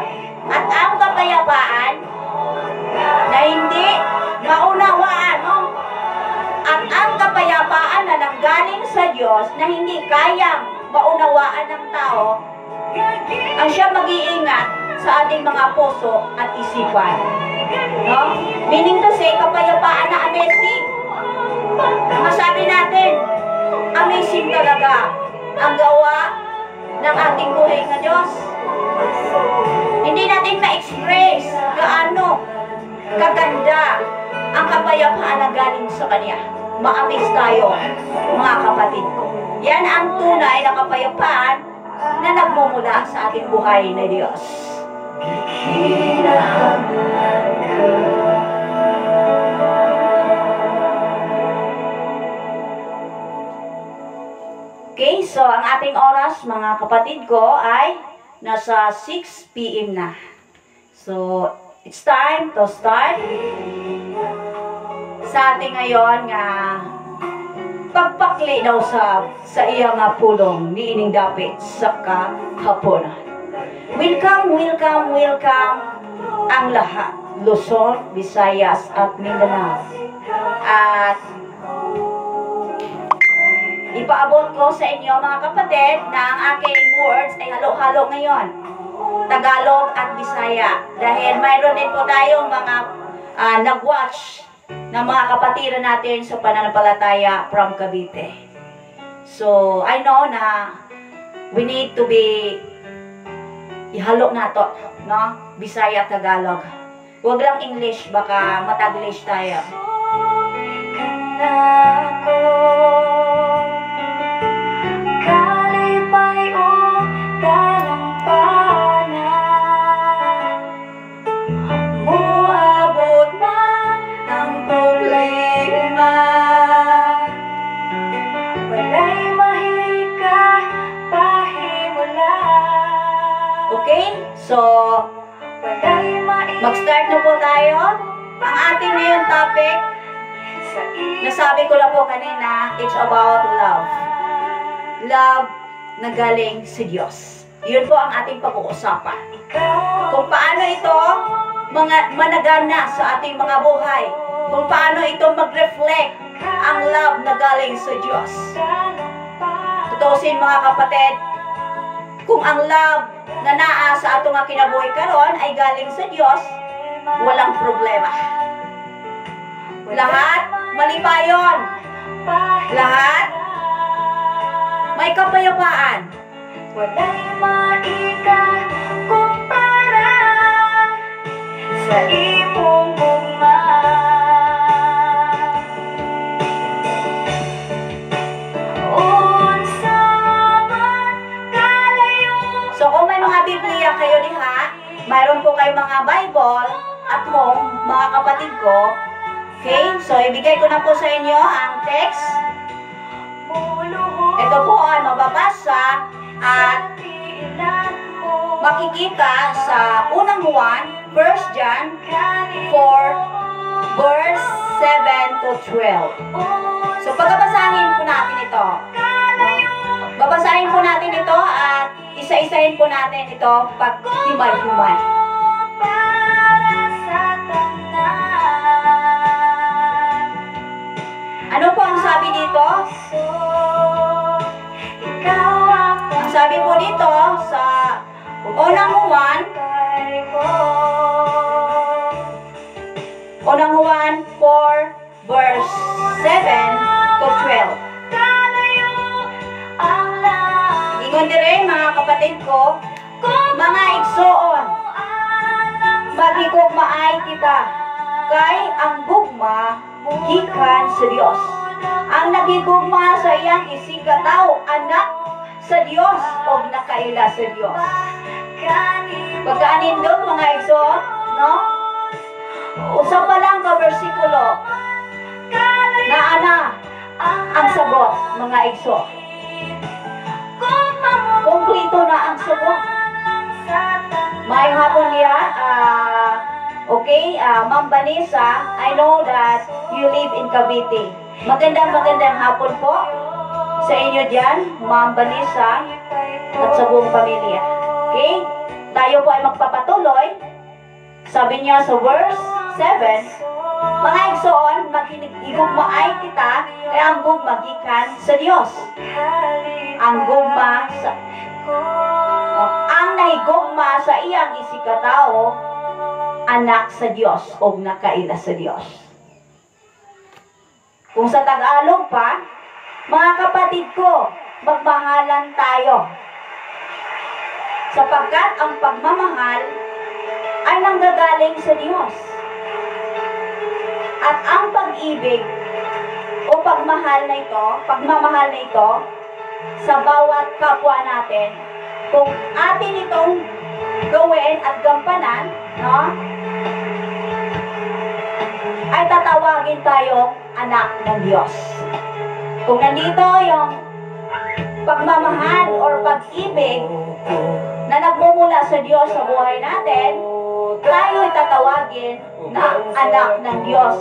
at ang kapayapaan na hindi maunawaan, no? At ang kapayapaan na nanggaling sa Diyos na hindi kayang maunawaan ng tao, ang siya mag-iingat sa ating mga puso at isipan. No? Meaning to say, kapayapaan na amazing. Masabi natin, amazing talaga ang gawa ng ating buhay na Diyos. Hindi natin na galing sa Kanya. Ma-amaze tayo, mga kapatid ko. Yan ang tunay na kapayapaan na nagmumula sa ating buhay na Diyos. Kinahanglan ka. Okay, so ang ating oras, mga kapatid ko, ay nasa 6 p.m. na. So, it's time to start sa ating ngayon nga pagpakli daw sa iya nga pulong niining dapit sa kahaponan. Welcome, welcome, welcome ang lahat. Luzon, Visayas at Mindanao. At ipaabot ko sa inyo, mga kapatid, na ang aking words ay halo-halo ngayon. Tagalog at Bisaya. Dahil mayroon din po tayong mga nag-watch ng mga kapatiran natin sa pananampalataya from Cavite. So, I know na we need to be ihalo na to, no? Bisaya, Tagalog. Huwag lang English, baka mataglish tayo. Kanako kalipay o dalampanan, muabot man ang problema, walay mahika pahimulan. Okay? So, Walay mag-start na po tayo. Ang ating ngayon topic, sa nasabi ko na po kanina, it's about love. Love na galing sa Diyos. Yun po ang ating pag-uusapan. Ikaw Kung paano ito mga managana sa ating mga buhay. Kung paano ito mag-reflect ang love na galing sa Diyos. Tutuusin, mga kapatid, kung ang love na naa sa atong nga kinabuhi karon ay galing sa Diyos, walang problema. Lahat malipayon. Lahat may kapayapaan. Walay maikakumpara sa imong gugma. Unsa man kalayo. So kung may mga Biblia kayo diha, mayroon po kayong mga Bible at home, mga kapatid ko. Okay? So ibigay ko na po sa inyo ang text. Ito po ay mababasa at makikita sa Unang Juan, 1 John 4, verse 7 to 12. So pagbabasahin po natin ito. Babasahin po natin ito at isa-isahin po natin ito pag himay-himay. Para sa tanan. Ano po ang sabi dito? So, ikaw ang Ang sabi po dito sa Unang Juan, buhay ko. Unang Juan 4, verse 7 to 12. Kalayo ang langit. Ingon dire, mga kapatid ko, mga igsoon, maghigugmaay kita, kay ang gugma gikan sa Dios. Ang nagigugma sa iyang isigkatawo, anak sa Dios o nakaila sa Dios. Pagkaanindot, mga igsoon, no? Usa pa lang ka bersikulo na ana ang sagot, mga igsoon. Kumplito na ang sagot. Maayong hapon niya. Okay, Ma'am Vanessa, I know that you live in Cavite. Magandang magandang hapon po sa inyo dyan, Ma'am Vanessa, at sa buong pamilya. Okay? Tayo po ay magpapatuloy. Sabi niya sa verse 7, mga igsoon, maghigugmaay kita, kaya ang gugma gikan sa Dios. Ang gugma sa ang nahigugma sa iyang isigkatao, anak sa Dios o nakaila sa Dios. Kung sa Tagalog pa, mga kapatid ko, magmahalan tayo. Sapagkat ang pagmamahal ay nanggagaling sa Diyos. At ang pag-ibig o pagmahal na ito, pagmamahal na ito sa bawat kapwa natin, kung atin itong gawin at gampanan, no, ay tatawagin tayong anak ng Diyos. Kung nandito yung pagmamahal or pag-ibig na nagmumula sa Diyos sa buhay natin, tayo'y tatawagin na anak ng Diyos.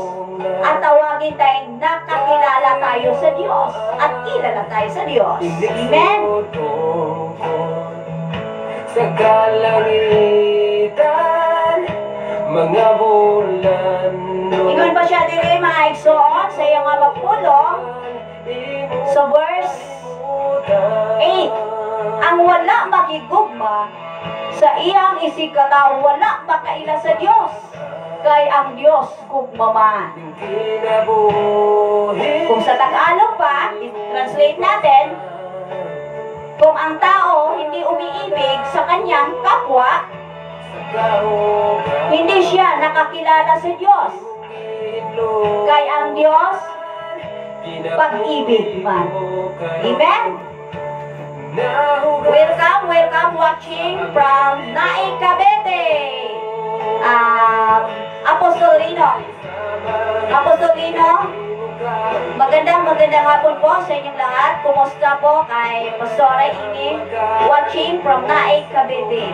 At tawagin tayong nakakilala tayo sa Diyos at kilala tayo sa Diyos. Amen? Sa kalangitan, mga bulan. Ingon pa siya diri, mga igsoon, sa iyang nga mapulong sa verse 8: "Ang wala makigugma sa iyang isigkatawo wala makaila sa Dios, kay ang Dios gugma man." Kung sa Tagalog pa, i-translate natin, kung ang tao hindi umiibig sa kanyang kapwa, hindi siya nakakilala sa Diyos. Kay ang Diyos, pag-ibig man. Amen? Welcome, welcome watching from Naic, Cavite. Apostolino. Apostolino, magandang magandang hapon po sa inyong lahat. Kumusta po kay Pastora Ini watching from Naic, Cavite?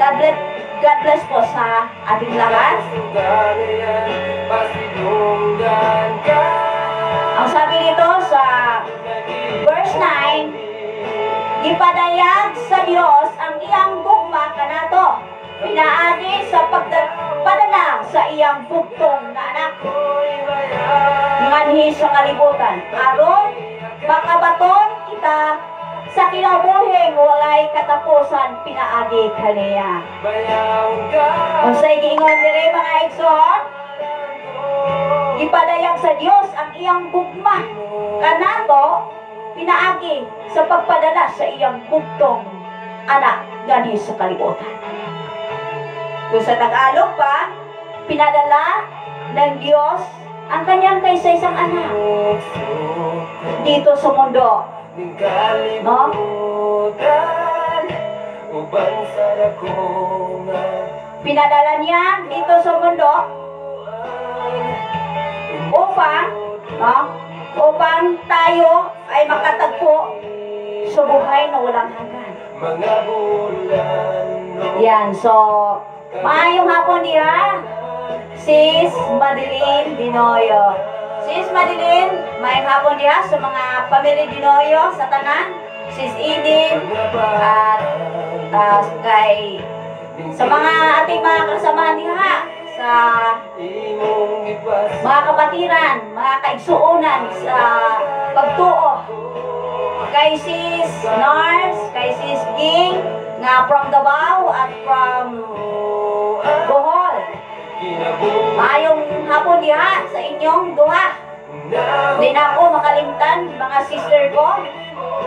God bless, God bless po sa ating lahat. Ang sabi dito sa verse 9, "Gipadayag sa Dios ang iyang gugma kanato pinaagi sa pagpadala sa iyang bugtong na anak nganhi sa kalibutan aron makabaton kita sa kinabuhing walay katapusan pinaagi kaniya." Unsay giingon dire, mga igsoon? Gipadayag sa Dios ang iyang gugma kanato pinaagi sa pagpadala sa iyang bugtong anak nganhi sa kalibutan. Kung sa Tagalog pa, pinadala ng Diyos ang kanyang kaysa-isang anak dito sa mundo. No? Uban sa dako nga Pinadala niya dito sa mundo upang, no, upang tayo ay makatagpo sa buhay na walang hanggan. Mga bulan. Yan, so, maayong hapon diha, Sis Madeline Dinoyo. Sis Madeline, maayong hapon diha sa mga pamilya Dinoyo sa tanan. Sis Edith, at kay sa mga ating mga kasamahan diha sa mga kapatiran, mga kaigsuonan sa pagtuo. Kay Sis Nars, kay Sis Ging, nga from Davao at from Bohol. Maayong hapon diha sa inyong duha. Hindi na ako makalimtan, mga sister ko,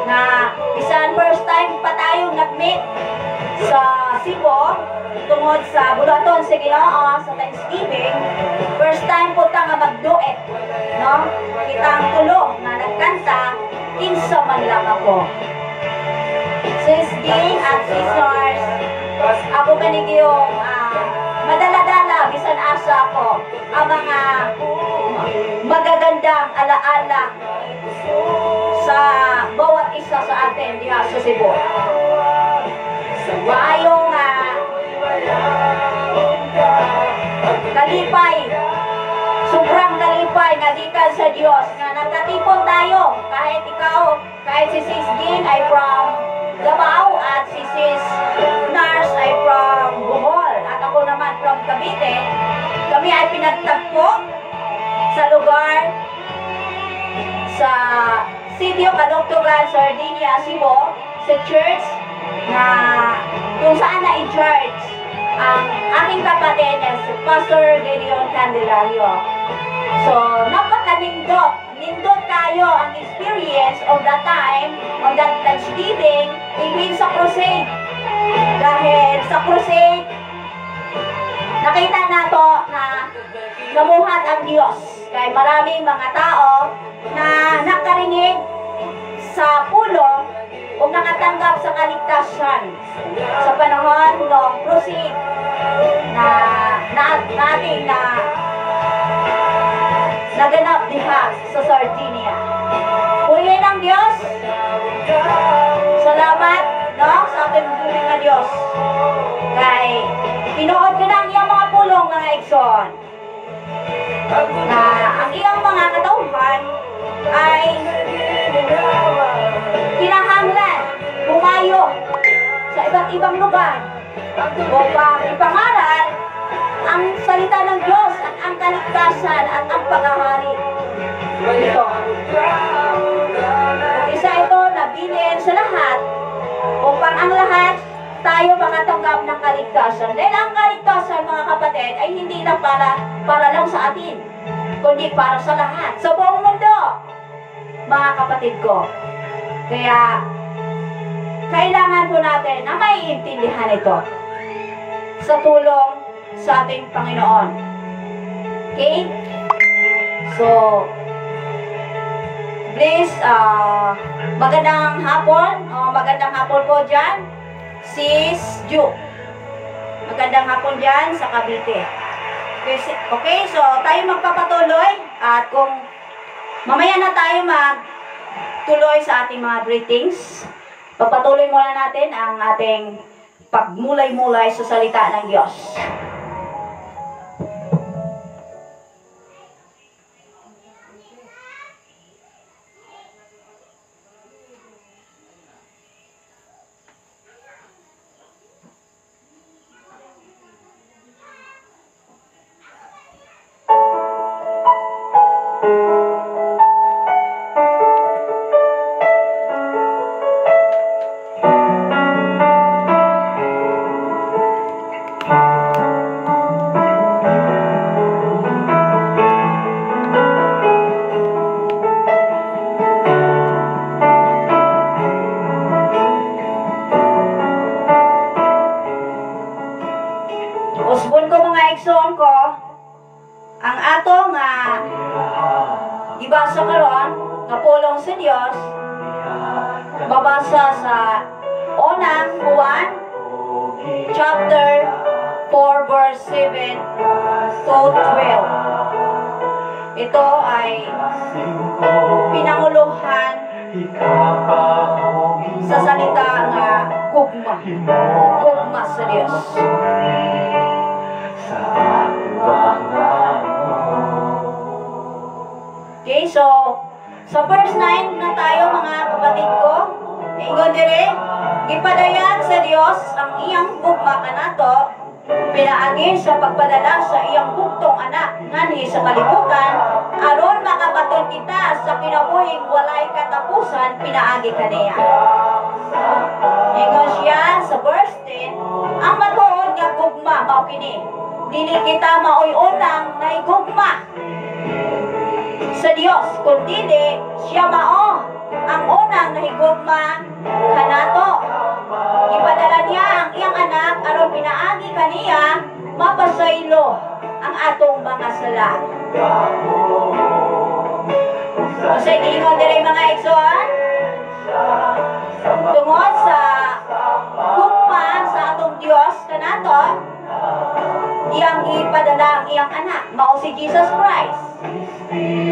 na bisan first time pa tayo nag-meet sa Cebu, tungod sa buluhaton sa Ginoo sa Thanksgiving, first time po ta nga mag-duet, no? Kitang tulo nga nagkanta, "Kinsa Man Lang Ako." Sis Ging at Sis Nars, ako kanigi yung madala-dala bisan asa ako ang mga magagandang alaala sa bawat isa sa atin diha sa Cebu. Maayong kalipay, sobrang kalipay nga gikan sa Dios nga nagkatipon tayo, kahit ikaw, kahit si Sis Ging ay from Davao at si Sis Nars ay from Bohol at ako naman from Cavite. Kami ay pinagtagpo sa lugar sa Sitio Kaluktugan, Sardinia, Cebu, sa church na kung saan na in charge ang aking kapatid na si Pastor Gideon Candelario. So, napakanindot. Nindot kayo ang experience of that time, on that Thanksgiving, even sa crusade. Dahil sa crusade, nakita nato na namuhat ang Diyos. Kay maraming mga tao na nakarinig sa pulong o nakatanggap sa kaligtasan sa panahon ng crusade na nating na naganap diha sa Sardinia. Purihin ang Diyos. Salamat, no, sa ating buhay nga Diyos. Kay tinuod ko na ang iyang mga pulong, mga igsoon, na ang iyang mga katauhan ay kinahanglan bumayo sa iba't ibang lugar upang ipangaral ang salita ng Diyos at ang kaligtasan at ang paghahari. Ito. Isa ito na bilin sa lahat upang ang lahat tayo makatanggap ng kaligtasan. Dahil ang kaligtasan, mga kapatid, ay hindi lang para lang sa atin, kundi para sa lahat, sa buong mundo, mga kapatid ko. Kaya, kailangan po natin na maiintindihan ito sa tulong sa ating Panginoon. Okay? So, please, magandang hapon. Magandang hapon po dyan. Sis Ju. Magandang hapon dyan sa Cavite. Okay, so tayo magpapatuloy. At kung mamaya na tayo magtuloy sa ating mga greetings, papatuloy muna natin ang ating pagmulay-mulay sa salita ng Diyos. Usbon ko mga igsoon ko, ang ato nga gibasa karon nga pulong sa Dios, mabasa sa unang Juan chapter 4 verse 7 to 12. Ito ay pinanguluhan sa salita nga gugma, gugma sa Dios. Okay, so sa verse 9 na tayo mga kapatid ko. Ingon dire, gipadayag sa Dios ang iyang gugma kanato pinaagi sa pagpadala sa iyang bugtong anak nganhi sa kalibutan aron makabaton kita sa kinabuhing walay katapusan pinaagi kaniya. Ingon siya sa verse 10, ang matuod nga gugma mao kini, dili kita maoy unang nahigugma sa Dios, kundi siya mao ang unang nahigugma kanato. Ipadala niya ang iyang anak aron pinaagi kaniya mapasaylo ang atong mga sala. Unsay giingon diri mga igsoon? Tungod sa gugma sa atong Dios kanato, iyang ipadala ang iyang anak, mao si Jesus Christ.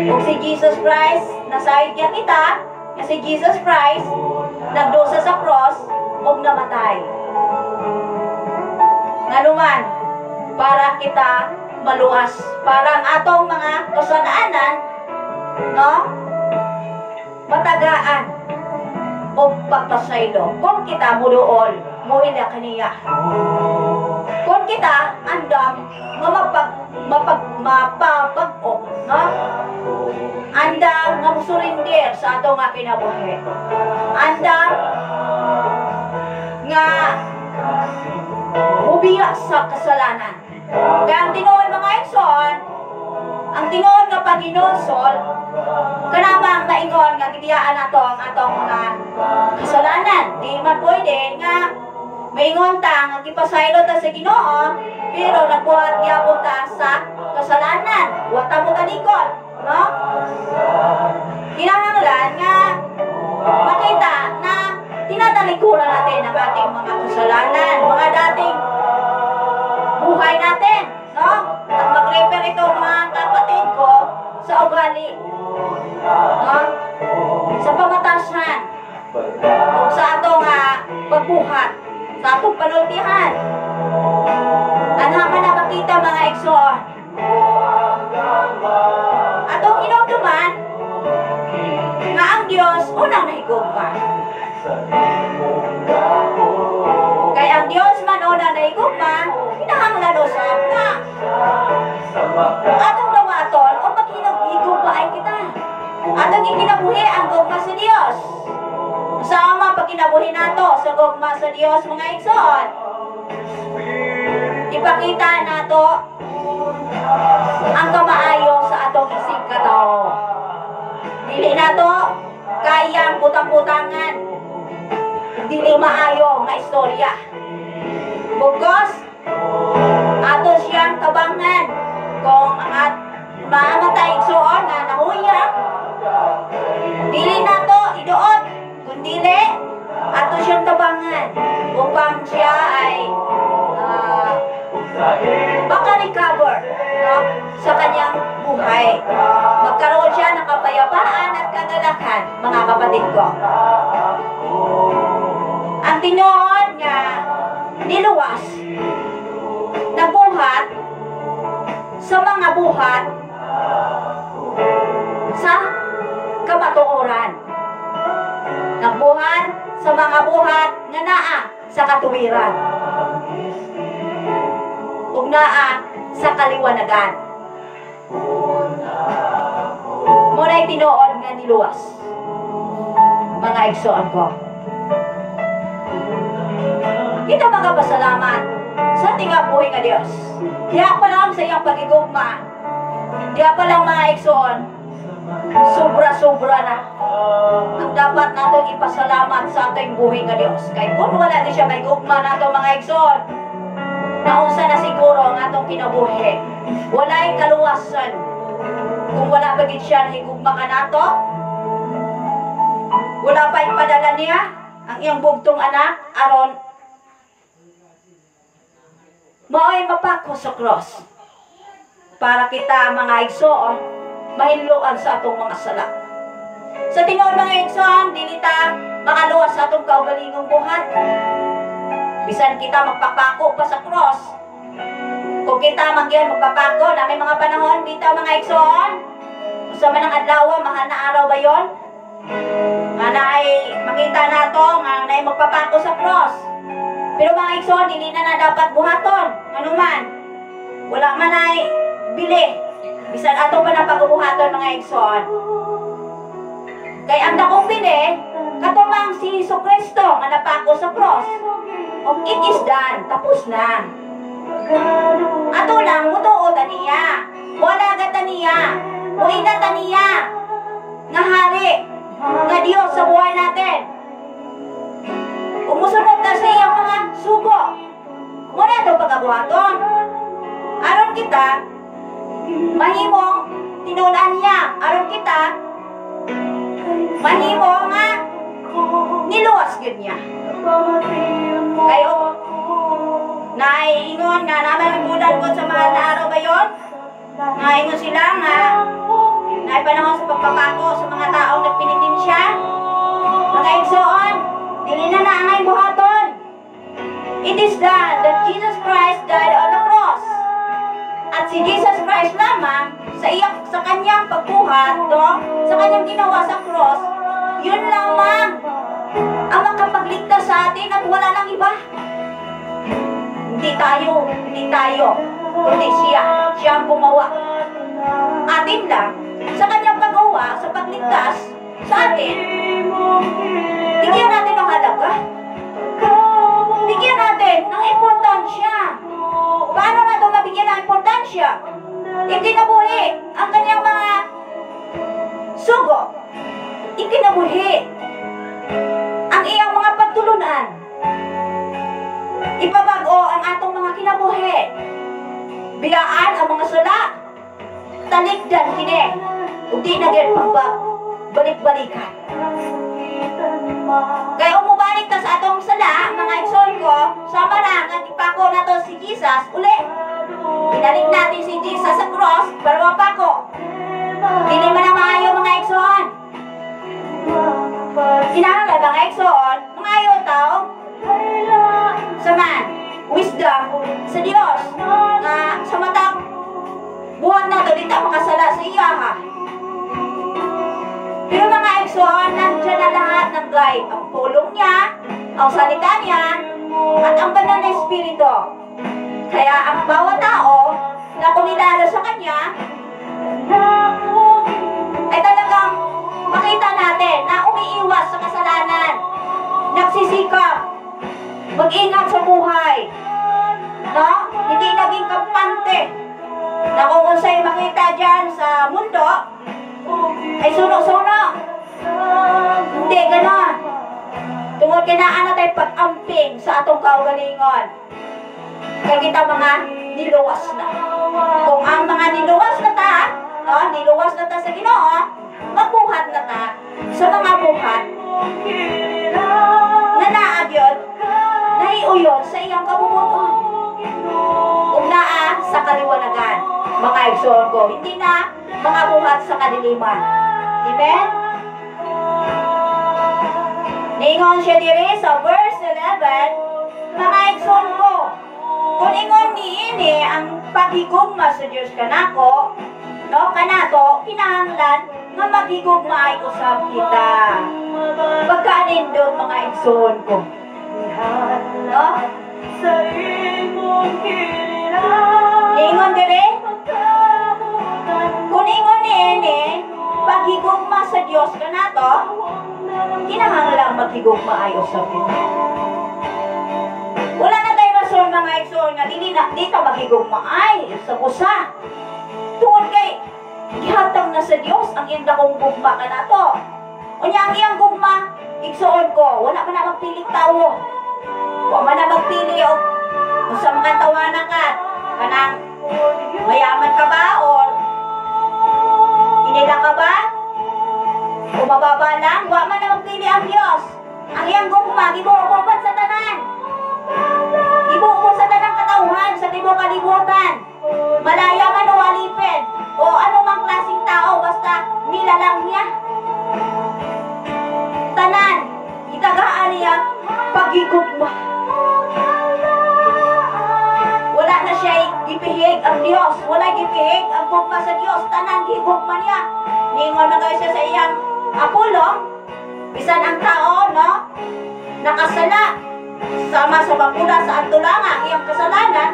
Ug si Jesus Christ, nasayod niya kita nga si Jesus Christ nagdusa sa cross ug namatay. Nganuman, para kita maluwas, para ang atong mga kasanaanan, no, matagaan og pagpasaylo kung kita muduol muila kaniya. Kung kita andam mapabag-o, no? Andam nga musurindir sa atong nga kinabuhi. Andam nga mubiya sa kasalanan. Kaya ang tinuod mga igsoon, ang tinuod nga paghinulsol, kanamang maingon nga gibiyaan nato ang atong mga kasalanan. Di man pwede nga Maingon ta nga gipasaylo ta sa Ginoo, pero nagbuhat gyapon ta sa kasalanan. Wa ta mo talikod, no? Kinahanglan nga makita na tinatalikuran natin ang ating mga kasalanan, mga dating buhay natin, no? At mag-refer ito, mga kapatid ko, sa ugali, no? Sa pamatasan, o sa atong pagbuhat, sa atong panultihan. Anha man na makita, mga igsoon. Atong hinumduman nga ang Dios unang nahigugma. Kay ang Dios man unang nahigugma, kinahanglan usab nga atong dawaton o maghinugma ay kita. Atong ikinabuhi ang gugma sa Dios. Sa ama pagkinabuhi nato sa gugma sa Dios, mga igsoon. Ipakita nato ang kamaayo sa atong isig katao. Dili nato kayang butang-butangan. Dili maayo nga istorya. Bugos ato siyang tabangan kung ang at maamatay igsoon nga nahuya. Dili nato iduot, kundili ato siyang tabangan upang siya ay maka-recover, no, sa kanyang buhay. Magkaroon siya ng kapayapaan at kagalakan, mga kapatid ko. Ang tinuod nga niluwas na buhat sa mga buhat sa kamatuoran. Nagbuhat sa mga buhat nga naa sa katuwiran ug naa sa kaliwanagan. Muna'y tinuod nga niluwas, mga igsoon ko. Kita magapasalamat sa tingabuhi nga Dios. Diha pa lang sa iyang pagigugma. Diha pa lang, mga igsoon, sobra-sobra na ang dapat natong ipasalamat sa ating buhi nga Dios. Kay kung wala di siya may gugma nato, mga igsoon, naunsa na siguro ang atong kinabuhi. Walay kaluwasan kung wala pa gid siya nahigugma ka nato. Wala pa ipadala niya ang iyang bugtong anak aron mao'y mapako sa cross para kita, mga igsoon, mahinloan sa atong mga sala. Sa tinuod, mga igsoon, dili ta makaluwas sa atong kaugalingong buhat. Bisan kita magpapako pa sa cross. Kung kita magyun magpapako, na may mga panahon bitaw, mga igsoon, usa man ang adlaw, mahal na araw ba yon? Nga naay makita nato nga naay magpapako sa cross. Pero mga igsoon, dili na na dapat buhaton. Anuman, wala man ay bili. Bisan ato pa na pag-ubuhaton, mga igsoon. Kay ang dakong bili, katumang si Hesus Kristo nga napako sa cross. Og it is done, tapos na. Ato lang mutuo ta niya. Wala ta niya. Muina ta niya nga hari, nga Dios sa buhay natin. Umusunod ta sa iyang mga sugo. Muna ito pagabuhaton. Aron kita mahimong tinunan niya. Aron kita mahimo nga niluwas gyud niya. Kayo, naiingon nga naman bulan ko sa mahal na araw ba yon? Naingon sila nga naipanahon sa pagpapako sa mga taong nagpinitensya. Mga igsoon, dili na naangay buhaton. It is done that Jesus Christ died on the cross. At si Jesus Christ lamang sa kanyang pagbuhat, no? Sa kanyang ginawa sa cross, yun lamang ang makapagligtas sa atin at wala nang iba. Hindi tayo, kundi siya. Siya ang gumawa. Atin lang, sa kanyang paggawa, sa pagligtas sa atin, bigyan natin ng halaga. Bigyan natin ng importansya. Paano na ito mabigyan ng importansya? Ikinabuhi ang kanyang mga sugo. Ikinabuhi ang iyang mga pagtulunan. mga kinabuhi. Biyaan ang mga sala, talikdan kini, ug di na gyud pagbalik-balikan. Kaya umubalik ta sa atong sala, mga igsoon ko, sama na nga ipako nato si Jesus uli. Binalik natin si Jesus sa cross para mapako. Dili man na maayo, mga igsoon. Kinahanglan, mga igsoon, mangayo tao sa man, wisdom sa Dios nga sa matag buhat nato di ta makasala sa iya ha. Pero mga igsoon, nandiyan na lahat ng guide. Ang pulong niya, ang salita niya, at ang Banal na Espiritu. Kaya ang bawat tao na kumilala sa kanya, ay talagang makita natin na umiiwas sa kasalanan, nagsisikap, mag-ingat sa buhay, no? Hindi naging kampante na kung unsay makita dyan sa mundo, ay suno-suno. Hindi, ganon. Tungod kinaan na tayo pag-amping sa atong kaugalingon. Kaya kita mga niluwas na. Kung ang mga niluwas na ta, no, niluwas na ta sa Ginoo, magbuhat na ta sa mga buhat na naa gyud, nahiuyon sa iyang kabubut-on. Ug naa sa kaliwanagan, mga igsoon ko, hindi na mga buhat sa kadiliman. Amen? Ningon siya diri sa verse 11, mga igsoon ko, kung ingon niini ang paghigugma sa Dios kanako, no, kanato, kinahanglan nga maghigugma ay usab kita. Pagkaanindot, mga igsoon ko. No? Ningon diri, kung ingon niini paghigugma sa Dios kanato, kinahanglan maghigugma ay usab kita. Wala na tayo rason, mga igsoon, nga dili na di ka maghigugma ay sa usa. Tungod kay gihatag na sa Dios ang iyang dakong gugma kanato. Unya ang iyang gugma, igsoon ko, wala man na magpiling tawo. Wa man na magpili og sa mga tawana ka, kanang mayaman ka ba or inila ka ba? O mababa lang, wa man na magpili ang Dios. Ang iyang gugma gibuo sa tanan. Gibuo sa tanang katawhan sa tibuok kalibutan. Malaya man o alipin o anumang klaseng tao, basta nilalang niya. Tanan, itagaan niya pagigugma. Wala na siya gipihig ang Dios, wala gipihig ang gugma sa Dios, tanan gigugma niya. Ningon na kayo siya sa iyang apulong, bisan ang tao, no, nakasala, sama sa bakula sa antulanga, iyang kasalanan,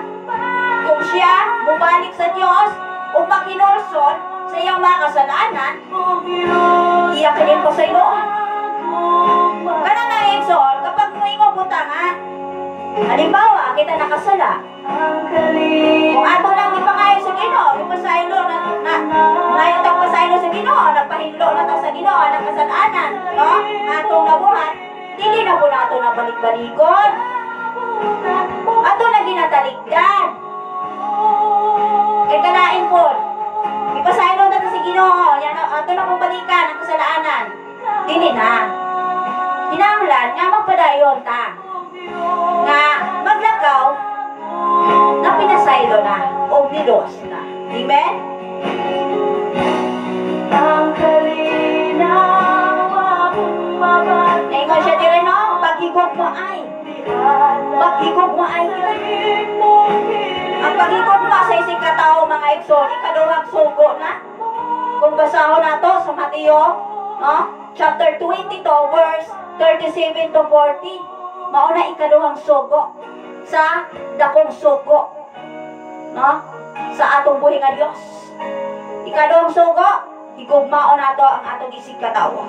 kung siya mubalik sa Dios o makinulson sa iyang mga kasalanan, iya kining pasayloan. Kana nga igsoon, kapag moingon buta nga, halimbawa, kita nakasala, kung ato lang ipangayo sa Ginoo, ipasaylo na na pasaylo sa Ginoo, nagpahinlo na ta sa Ginoo ang kasalanan, no? Atong nabuhat, dili na po nato na balik-balikon. Ato na ginatalikdan. Kay kalain po, ipasaylo na ta sa Ginoo, yan ato na pong balikan ang kasalanan. Dili na. Kinahanglan nga magpadayon ta. Nga maglakaw na pinasaylo na o nilos na. Amen? Naingon siya diri, no? Paghigugma ay. Paghigugma ay kita. Ang paghigugma sa isang katao, mga igsoon, ikaduhang sugo na. Kung basahon nato sa Mateo, no? Chapter 22, verse 37 to 40. Mao na ikaduhang sugo sa dakong sugo, no? Sa atong buhi nga Dios. Ikaduhang sugo, higugmaon nato ang atong isig katawo.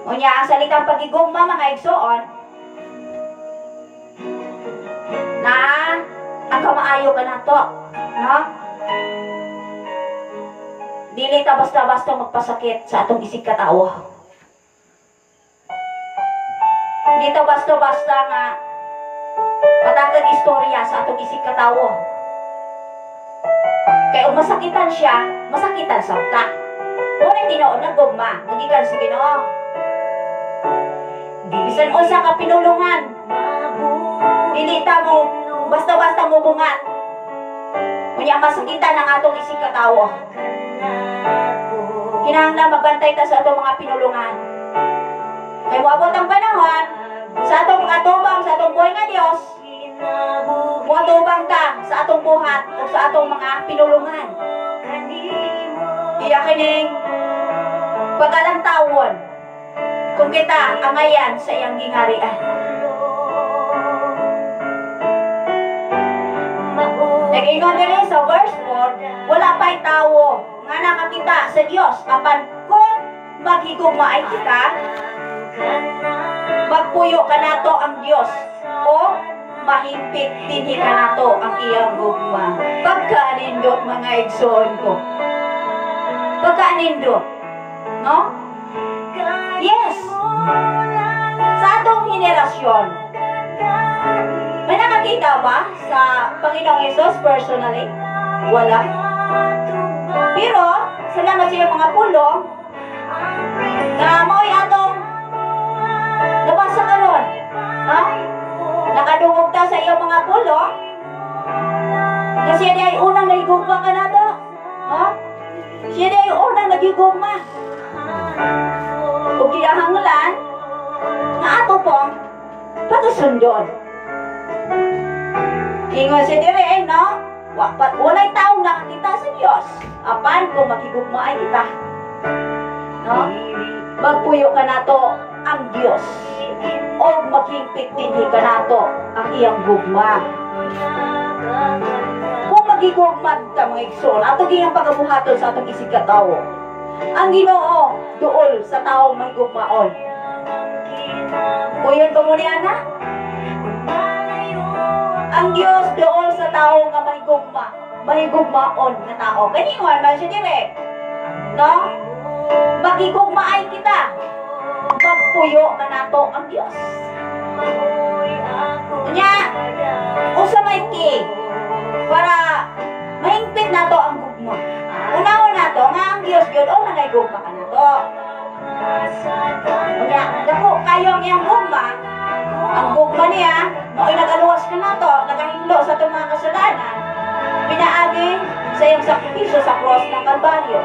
Unya ang salitang paghigugma, mga igsoon, na ang kamaayo ka nato, no? Dili ta basta-basta magpasakit sa atong isig katawo. Dili ta basta-basta nga patagag istorya sa atong isigkatawo. Kay kung masakitan siya, masakitan sa ta. Mao tinuod nga gugma, nga gikan sa Ginoo. Bisan unsa ka pinulungan, dili ta mo basta-basta mo bungat. Unya masakitan ang atong isigkatawo. Kinahanglan magbantay ta sa atong mga pinulungan. Kay moabot ang panahon sa atong mga tubang sa atong buhay nga Dios, moatubang ta sa atong buhat o sa atong mga pinulungan. Iya kining pagalantawon kung kita angayan sa iyang gingarian. Nag-ingon diri sa verse 4, wala pa'y tawo nga nakakita sa Dios apan kung maghigugma ay kita, magpuyo kanato ang Dios o mahimpit dinhi kanato ang iyang gugma. Pagkaanindot, mga igsoon ko. Pagkaanindot, no? Yes. Sa atong henerasyon, may nakakita ba sa Panginoong Hesus personally? Wala. Pero, salamat sa iyong mga pulong, na mao'y atong nabasa karon, no? Nakadungog ta sa iyong mga pulong, na siya di ay unang nahigugma ka nato, no? Siya di ay unang nagigugma. Ug kinahanglan nga ato pong patusundon. Ingon siya dire, no? Walay taong nakakita sa Dios apan kung makigugma ay kita, no? Magpuyo ka nato ang Dios o maghingpit dinhi kanato ang iyang gugma. Kung magigugma ta, mga igsoon, ato giyang pagabuhaton sa atong isigkatawo. Ang Ginoo duol sa taong mahigugmaon. Uyon pa mo niya na? Ang Dios duol sa tao nga mahigugma, mahigugmaon nga tao. Kaningon man siya dire, no? Magigugma ay kita, magpuyo kanato ang Dios. Unya, usa may key para mahingpit nato ang gugma. Unahon nato nga ang Dios gyud o nangay gugma kanato. Unya, dako kayo ang iyang gugma. Ang gugma niya mao'y nagaluwas kanato, nagahinlo sa atong mga kasalanan, pinaagi sa iyang sakripisyo sa cross ng Kalbaryo.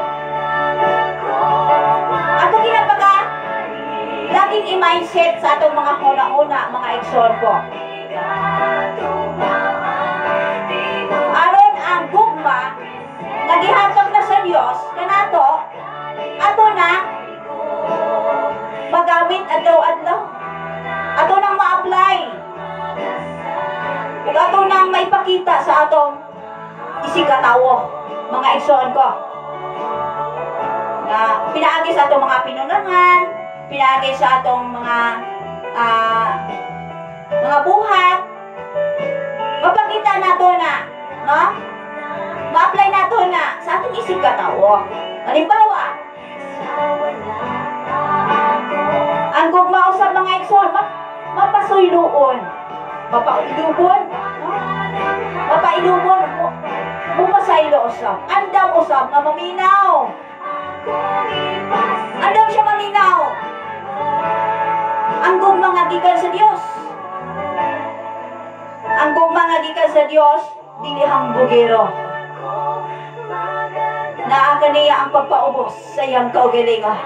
Ato ginapaga laging i-mindset sa atong mga huna-huna, mga igsoon ko. Aron ang gugma nga gihatag na sa Dios kanato, ato na magamit adlaw-adlaw. Ato nang ma-apply. Ug ato nang maipakita sa atong isigkatawo, mga igsoon ko. Nga pinaagi sa atong mga pinunungan, pinaagi sa atong mga mga buhat, mapakita nato na, no? Ma-apply nato na sa atong isigkatawo. Halimbawa, ang gugma usab, mga igsoon, mapasuyloon, mapailubon, no? Mapailubon, mupasaylo usab. Andam usab nga maminaw. Andam siya maminaw. Ang gugma nga gikan sa Dios. Ang gugma nga gikan sa Dios, dili hambugero. Naa kaniya ang pagpaubos sa iyang kaugalingon.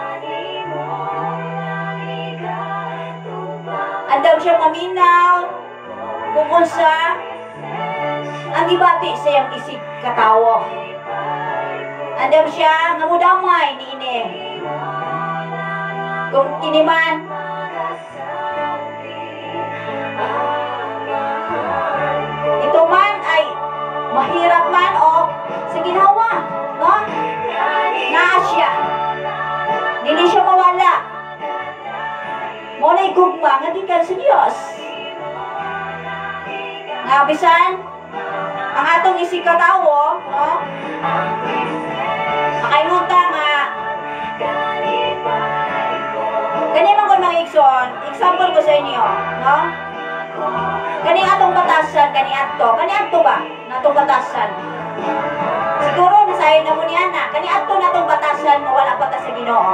Andam siya maminaw kung unsa ang gibati sa iyang isig katawo. Andam siya nga mudamay niini. Kung kini man ito man ay mahirap man o sa ginhawa, no? Naa siya. Dili siya mawala. Mo na'y gugma nga gikan sa Dios. Nga bisan ang atong isigkatawo, no? Makaingon ta nga kani man kon mga igsoon, example ko sa inyo, no? Kani atong batasan, kani adto ba? Natong batasan. Siguro nasayo na mo niya na. Kani adto natong batasan nga wala pa ta sa Ginoo.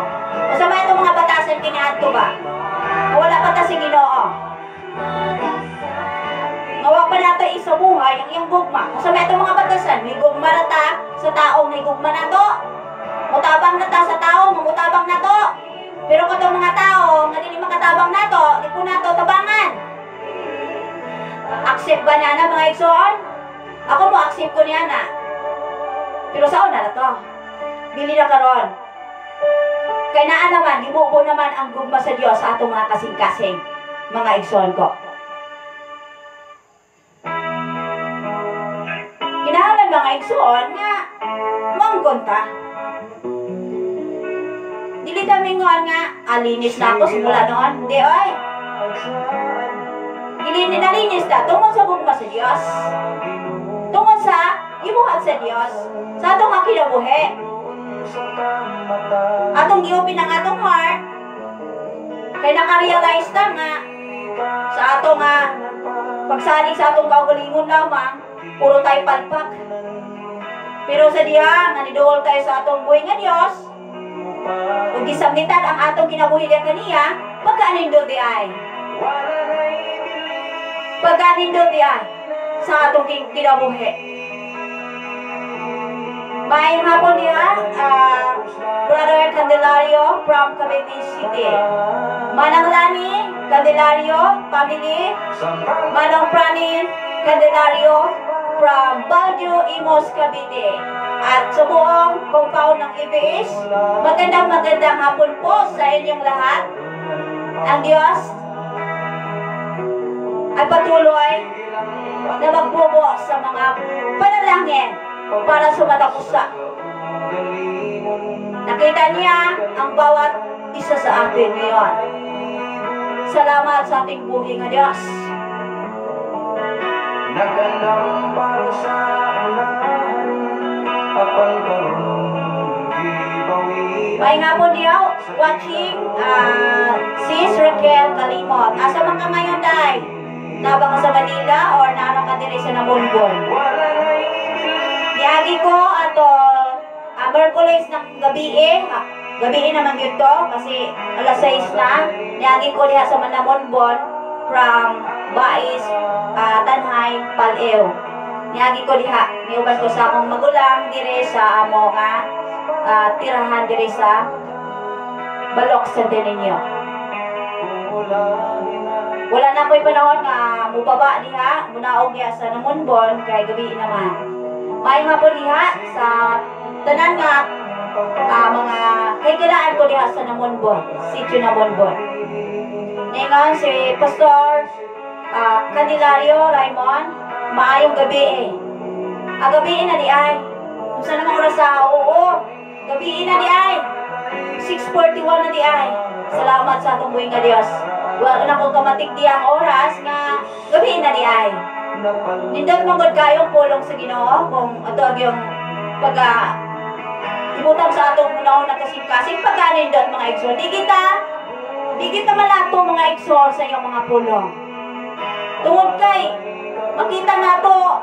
Unsa may atong mga batasan kini adto ba? Nga wala pa ta sa Ginoo. Nga wa pa nato isabuhay ang iyang gugma. Unsa may atong mga batasan? May gugma ra ta sa taong may gugma nato. Mutabang na ta sa tao, mutabang nato. Pero katong mga tao nga dili makatabang nato, di po nato tabangan. Accept ba na na mga igsoon? Ako mo accept ko niya na. Pero sa una na to. Bili na karon. Kay naa naman, gibubo naman ang gugma sa Dios sa atong mga kasing-kasing, mga igsoon ko. Kinahanglan mga igsoon nga manggon ta. Dili ta mingon nga alinis na ako simula noon. Di oy. Dili nalinis ta tungod sa gugma sa Dios. Tungod sa gibuhat sa Dios sa atong mga kinabuhi. Atong giupin ang atong heart kay naka-realize ta nga sa atong nga pagsalig sa atong kaugalingon lamang puro tayo palpak. Pero sa diha nga niduol tayo sa atong buhi nga Dios ug gisubmitan ang atong kinabuhi diha kaniya, pagkanindot di ay. Pagkanindot di ay sa atong kinabuhi. Maayong hapon diha, Brother Candelario from Cavite City. Manang Lani Candelario, family. Manang Pranin Candelario from Baguio, Imus, Cavite. At sa buong compound ng EBS, magandang magandang hapon po sa inyong lahat. Ang Diyos ay patuloy na magbubo sa mga panalangin para sa matapusa. Nakita niya ang bawat isa sa atin ngayon. Salamat sa ating buhay nga Diyos. Nagandang para sa unahan, apan karon gibawian. May nga po diya, watching Sis Raquel Kalimot. Asa man ka ngayon, Day? Naba ka sa Manila or naara ka diri sa Namonbon? Niagi ko ato Merkules ng gabi eh. Gabi naman yun to kasi alas 6 na. Niagi ko diha sa Manamonbon from Bais, Tanhay, Paleo. Niagi ko diha. Niuban ko sa akong magulang dire sa amo nga tirahan dire sa Balok Santo Niño. Wala na ko'y panahon nga mubaba diha, munaog diha sa Namonbon kay gabi naman. Maayong hapon diha sa tanan nga mga kahigalaan ko diha sa Namonbon, sitio Namonbon. Ningon si Pastor Candelario Raymond, maayong gabi eh. Gabi na di ay. Unsa namang oras sa oo. Gabi na di ay. 6:41 na di ay. Salamat sa atong buhi nga Dios. Wala na ko kamatik di ang oras nga gabi na di ay. Nindot man gud kayong pulong sa Ginoo kung ato ang iyong pagka ibutang sa atong unahon na kasing-kasing pagkanindot mga igsoon. Di kita malato mga igsoon sa iyong mga pulong. Tungod kay makita nato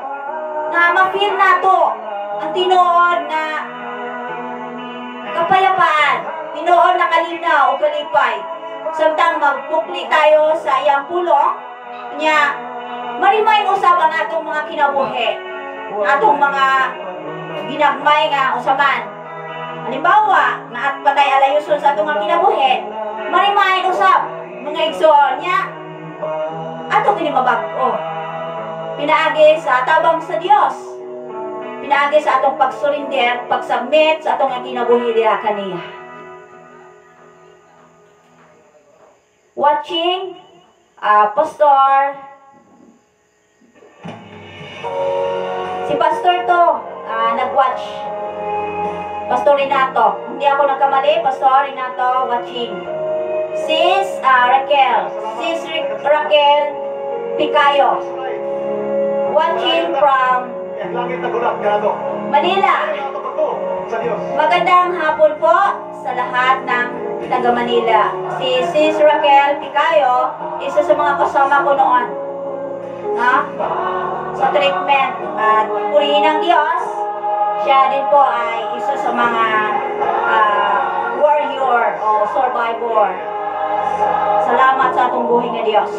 na ma-feel nato ang tinuod na kapayapaan, tinuod na kalinaw o kalipay. Samtang magpukli tayo sa iyang pulong, niya marimayin usab ang atong mga kinabuhi, atong mga ginagmay nga usaman. Halimbawa, na at patay alayuson sa atong mga kinabuhi, marimayin usab mga igsoon niya atong kini mabag-o. Pinaagi sa tabang sa Dios. Pinaagi sa atong pagsurrender, pagsubmit sa atong kinabuhi diha kaniya. Watching Pastor si Pastor to nag-watch. Pastor Renato. Hindi ako nagkamali, Pastor Renato watching. Sis Raquel. Sis Raquel Picayo. Watching from Manila. Magandang hapon po sa lahat ng taga Manila. Si Sis Raquel Picayo, isa sa mga kasama ko noon. no? Sa treatment. At purihin ang Diyos, siya din po ay isa sa mga warrior o survivor. Salamat sa atong buhi nga Diyos.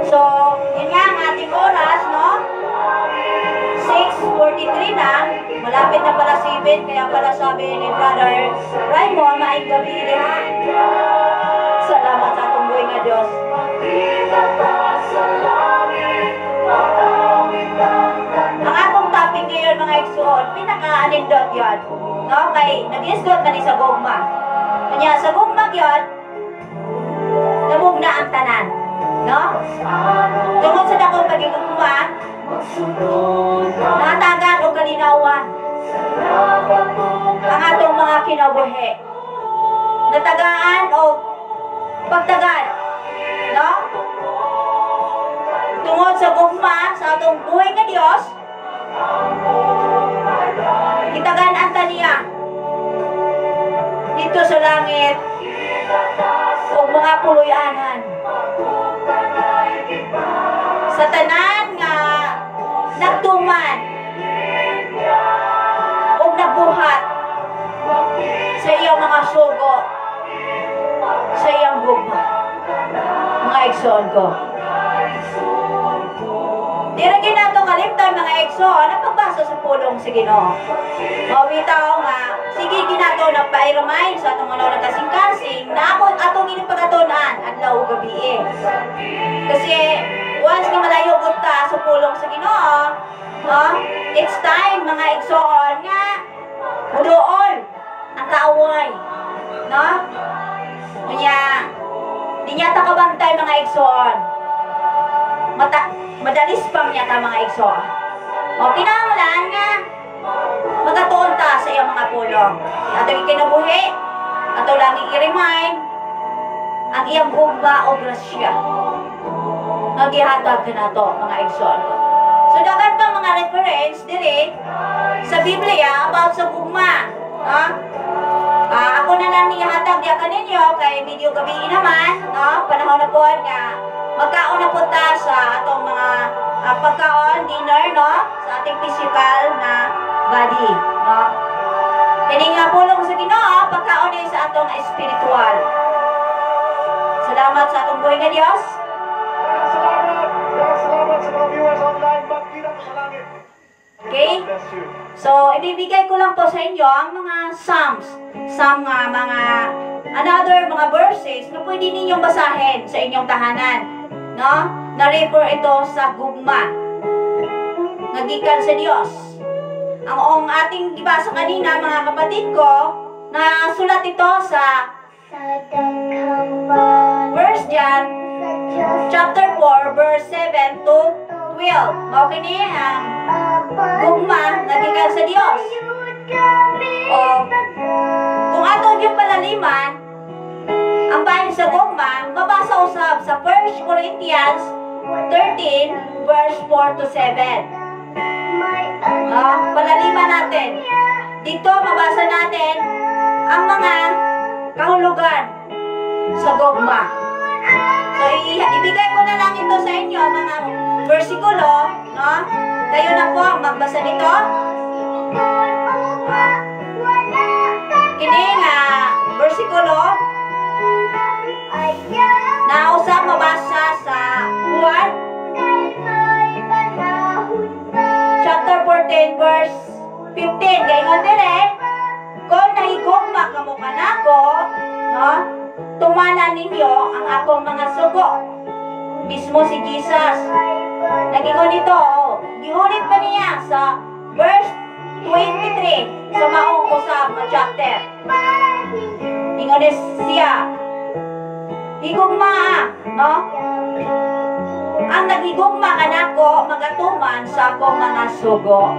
So, yun nga ang ating oras, no? 6:43 na. Malapit na pala 7, kaya pala sabi ni Brother Raymond, maayong gabi diha. Salamat sa atong buhi nga Diyos. Ang atong topic ngayon, mga igsuon, pinaka-anindot yun. No? Kay nag-isgot man ni sa gugma. Kanya sa gugma yun, namugna ang tanan. No? Tungod sa dakong pagigugma, natagan o kalinawan ang atong mga kinabuhi. Natagaan o pagtagan. No? Tungod sa gugma sa atong buhi nga Dios, gitagan ang taniya dito sa langit o mga puloy-anan. Sa tanan nga nagtuman o nagbuhat sa iyang mga sugo, sa iyang gugma, mga igsoon ko. Di ra ginato kalimtan, mga igsoon, ang pagbasa sa pulong sa Ginoo. Mawitaw nga, sige ginato na pairamain sa atong ano ng kasing-kasing na ako atong ginipagatunan adlaw ug gabi. Kasi once nga malayo gud ta sa pulong sa Ginoo, no? It's time, mga igsoon, nga muduol ang kaaway, no? Unya, di niya ta kabantay, mga igsoon. Madalis pang niya ta, mga igsoon. O kinahanglan nga magatuon ta sa iyang mga pulong. Atong ikinabuhi, ato lang i-remind ang iyang gugma o grasya nga gihatag kanato, mga igsoon ko. So daghan pang mga reference diri sa Biblia about sa gugma, no? Ako na lang nihatag diya kaninyo kay medyo gabi naman, no? Panahon na po nga magkaon na po ta sa atong mga pagkaon, dinner, no? Sa ating physical na body, no? Kini nga pulong sa Ginoo, pagkaon ni sa atong espiritual. Salamat sa atong buhi nga Dios. Salamat! Salamat sa mga viewers online. Magkita ko sa langit. Okay? God bless you. So, ibibigay ko lang po sa inyo ang mga Psalms, some mga another mga verses na pwede ninyong basahin sa inyong tahanan, no? Na-refer ito sa gugma nga gikan sa Dios. Ang ang ating gibasa kanina, mga kapatid ko, na sulat ito sa 1 John chapter 4 verse 7 to 12. Mao kini ang gugma nga gikan sa Dios. O kung ato yung palaliman ang bahin sa gugma, mabasa usab sa 1 Corinthians 13 verse 4 to 7. No? Palaliman natin. Dito mabasa natin ang mga kahulugan sa gugma. So ibigay ko na lang ito sa inyo, mga versikulo, no? Kayo na po ang magbasa nito. Kini nga versikulo na usab mabasa sa Juan chapter 14 verse 15. Gaingon dire, kung nahigugma kamo kanako, no? Tumanan ninyo ang akong mga sugo. Mismo si Jesus nagingon nito, oh, gihulit pa niya sa verse 23 sa maong usab nga chapter. Ingon siya, higugma, no? Ang naghigugma kanako magatuman sa akong mga sugo.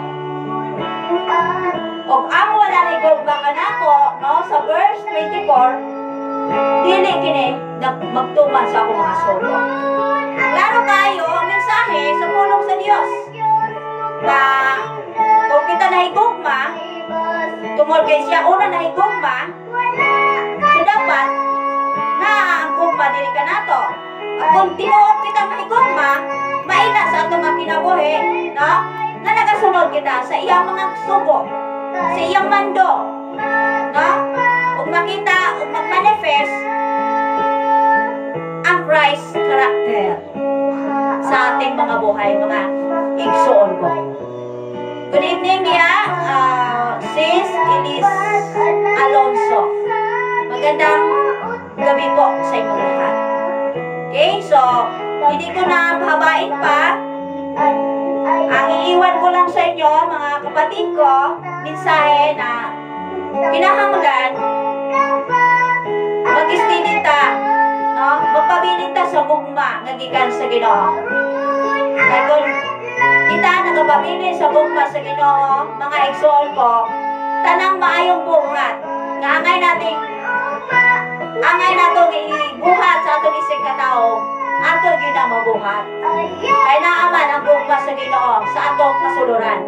Og ang wala nahigugma kanako, no, sa verse 24, dili kini magtuman sa akong mga sugo. Klaro kayo ang mensahe sa pulong sa Dios na kung kita nahigugma, tungod kay siya una nahigugma, so dapat naa ang gugma diri kanato. Kung tinuod kitang nahigugma, maila sa atong mga kinabuhi, no? Nga nagasunod kita sa iyang mga sugo, sa iyang mando, no? Ug makita ug mag-manifest ang Christ character sa ating mga buhay, mga igsoon ko. Good evening niya, Sis Elise Alonso. Magandang gabi po sa inyong lahat. Okay, so hindi ko na pahabain pa. Ang iiwan ko lang sa inyo, mga kapatid ko, mensahe na kinahanglan mag-steady ta, no? Magpabilin ta sa gugma nga gikan sa Ginoo. Kay kung kita nagapabilin sa gugma sa Ginoo, mga igsoon ko, tanang maayong buhat nga angay nating angay natong ibuhat sa atong isig katawo, ato gyud ang mabuhat. Kay naaman ang gugma sa Ginoo sa atong kasuluran.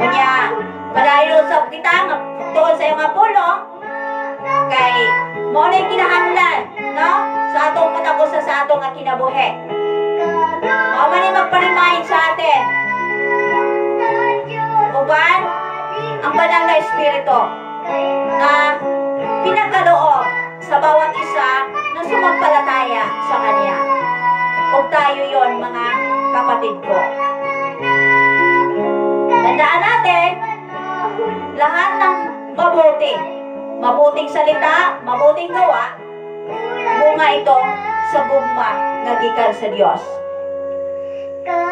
Unya, padayon sa kita nga tuon sa iyong pulong kay mao na kinahanglan, no? Sa atong katapusan sa atong nga kinabuhi. Mao man ni magpa-remind sa atin. Uban ang banal na espiritu na pinagkaloob sa bawat isa na sumampalataya sa Kanya. Ug tayo yon, mga kapatid ko. Tandaan natin, lahat ng mabuti, mabuting salita, mabuting gawa, bunga ito sa gugma nga gikan sa Dios.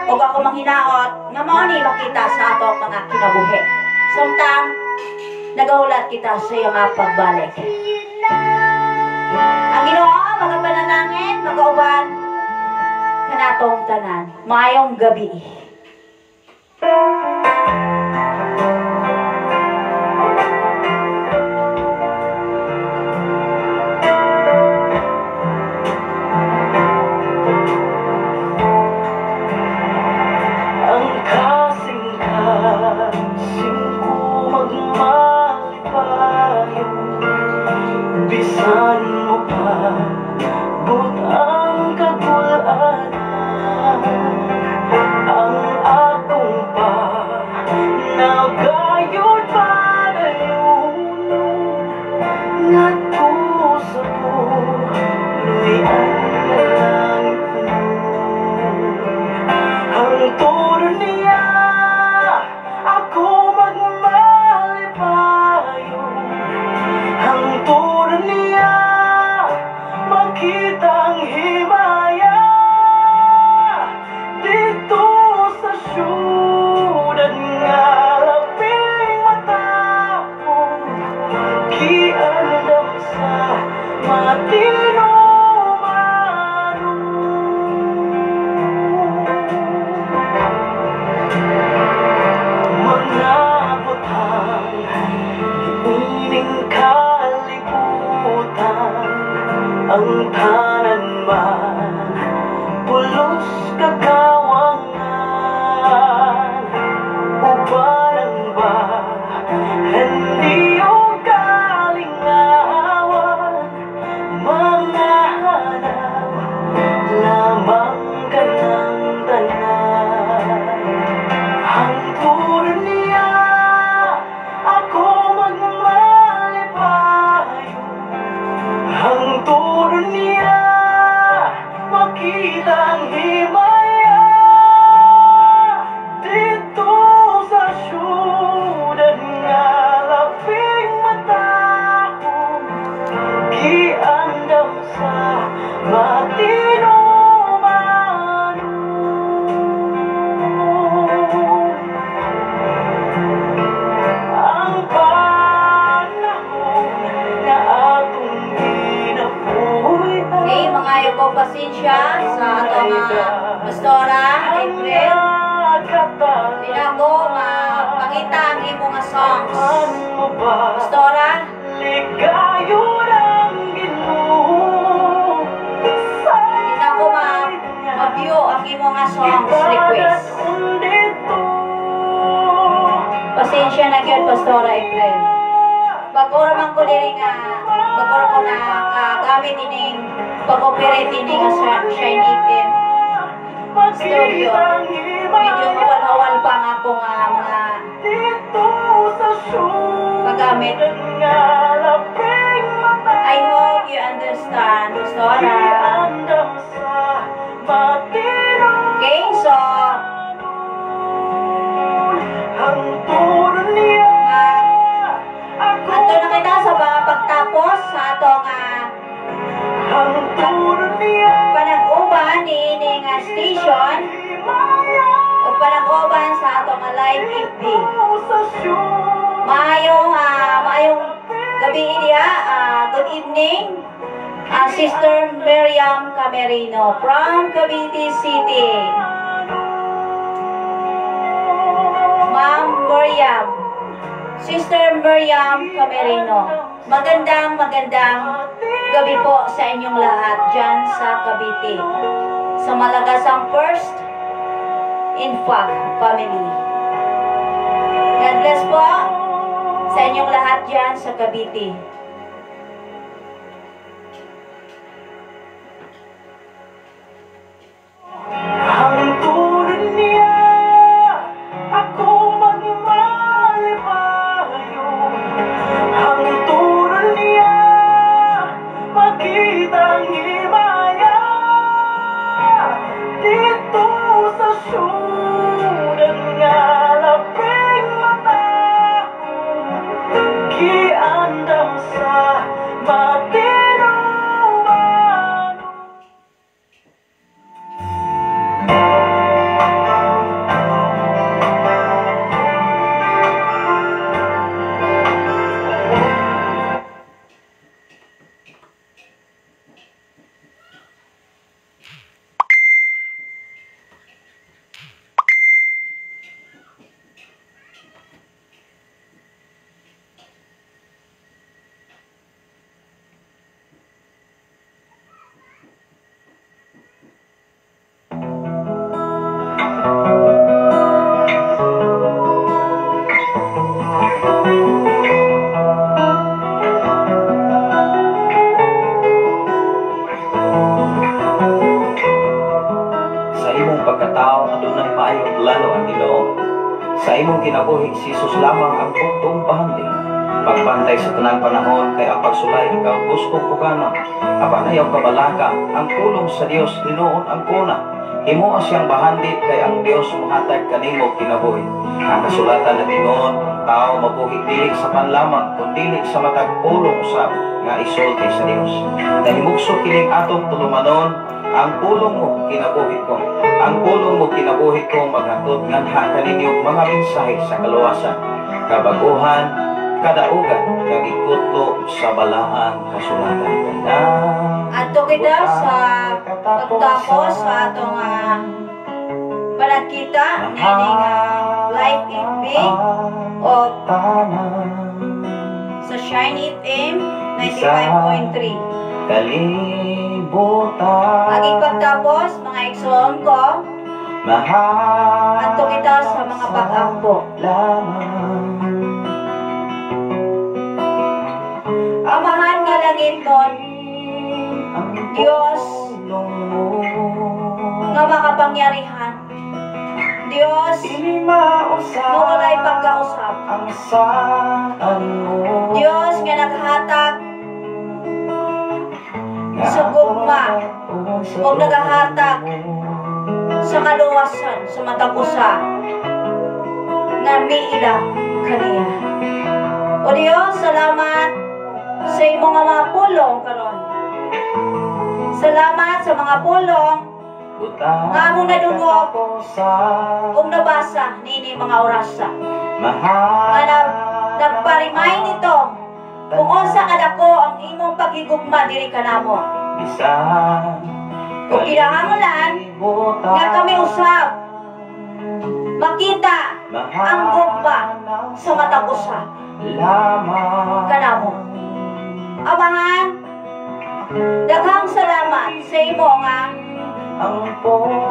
Ug ako manghinaot nga mao ni makita sa atong mga kinabuhi. Samtang nagahulat kita sa iyong pagbalik. Ang Ginoo mga panalangin, magauban kanatong tanan. Maayong gabi. Ang kasing-kasing ko magmalipayo, bisan mo pa but ang kagulaan, ang akong pa nagayod padayunon ngadto sa puloy-an nga langit. Ang turo niya ako magmalipayo, ang turo niya makita ang himaya dito sa syudad nga labing matapon, giandam sa matinumanon. Mga butang ining kalibutan, ang tanan man pulos kagawangan, uban ang ba hindi o kalingawan, mga hanap lamang kanang tanan. Ang turo niya ako magmalipayo, ang turo niya makita ang himaya dito sa syudad nga labing matahom, giandam sa matinumanon. Ang panahon na atong ginabuhi. Okay, mga ko pasensya sa atong pastora April. Hindi ako mapakita ang imo nga songs. Pastora, hindi ako ma-view ang imo nga songs request. Pasensya na gyud, Pastora April. Pag-ora man ko diri nga pag-ora ko na kagamit ining pag-operate ini nga Shine FM studio. Medyo hawal-hawal pa nga ako nga mga paggamit. I hope you understand, Pastora. Okay, so adto na kita sa mga pagtapos sa atong panag-uban niini nga station o panag-uban sa atong live FB. Maayong maayong gabi diha, good evening. Sister Miriam Camerino from Cavite City. Ma'am Miriam, Sister Miriam Camerino. Magandang magandang gabi po sa inyong lahat dyan sa Cavite. Sa Malagasang First Infak Family. God bless po sa inyong lahat dyan sa Cavite. Sa imong kinabuhi, si Jesus lamang ang buktong bahandi. Pagbantay sa tanang panahon, kay ang pagsulay ikaw gusto pugana. Apan ayaw kabalaka, ang pulong sa Dios hinuon ang kuna. Himoa siyang bahandi, kay ang Dios mohatag kanimo kinabuhi. Ang kasulatan nagingon, tao mabuhi dili sa panlamang, kun dili sa matag pulong usab nga isulti sa Dios. Nahimugso kining atong tulumanon, ang pulong mo kinabuhi ko. Ang pulong mo kinabuhi ko maghatod nganha kaninyo mga mensahe sa kaluwasan, kabaguhan, kadaugan, kag ikutlo sa balaan kasulatan. Adto kita sa pagtapos sa atong panagkita niining live FB o sa Shine FM 95.3. Kalibutan. Aging pagtapos, mga igsoon ko, adto kita sa mga pag-ampo. Amahan nga langit nun, Diyos nga makapangyarihan, Diyos nga walay pagkausap, Diyos nga naghatag sa gugma o nagahatag sa kaluwasan sa matag usa nga miila kaniya. O Diyos, salamat sa imong mga pulong karon. Salamat sa mga pulong nga among nadungog ug nabasa niini mga orasa. Nga nagpa-remind nito kung unsa kadako ang imong paghigugma diri kanamo. Kung kinahanglan nga kami usab makita ang gugma sa matag usa kanamo. Amahan, daghang salamat sa imo nga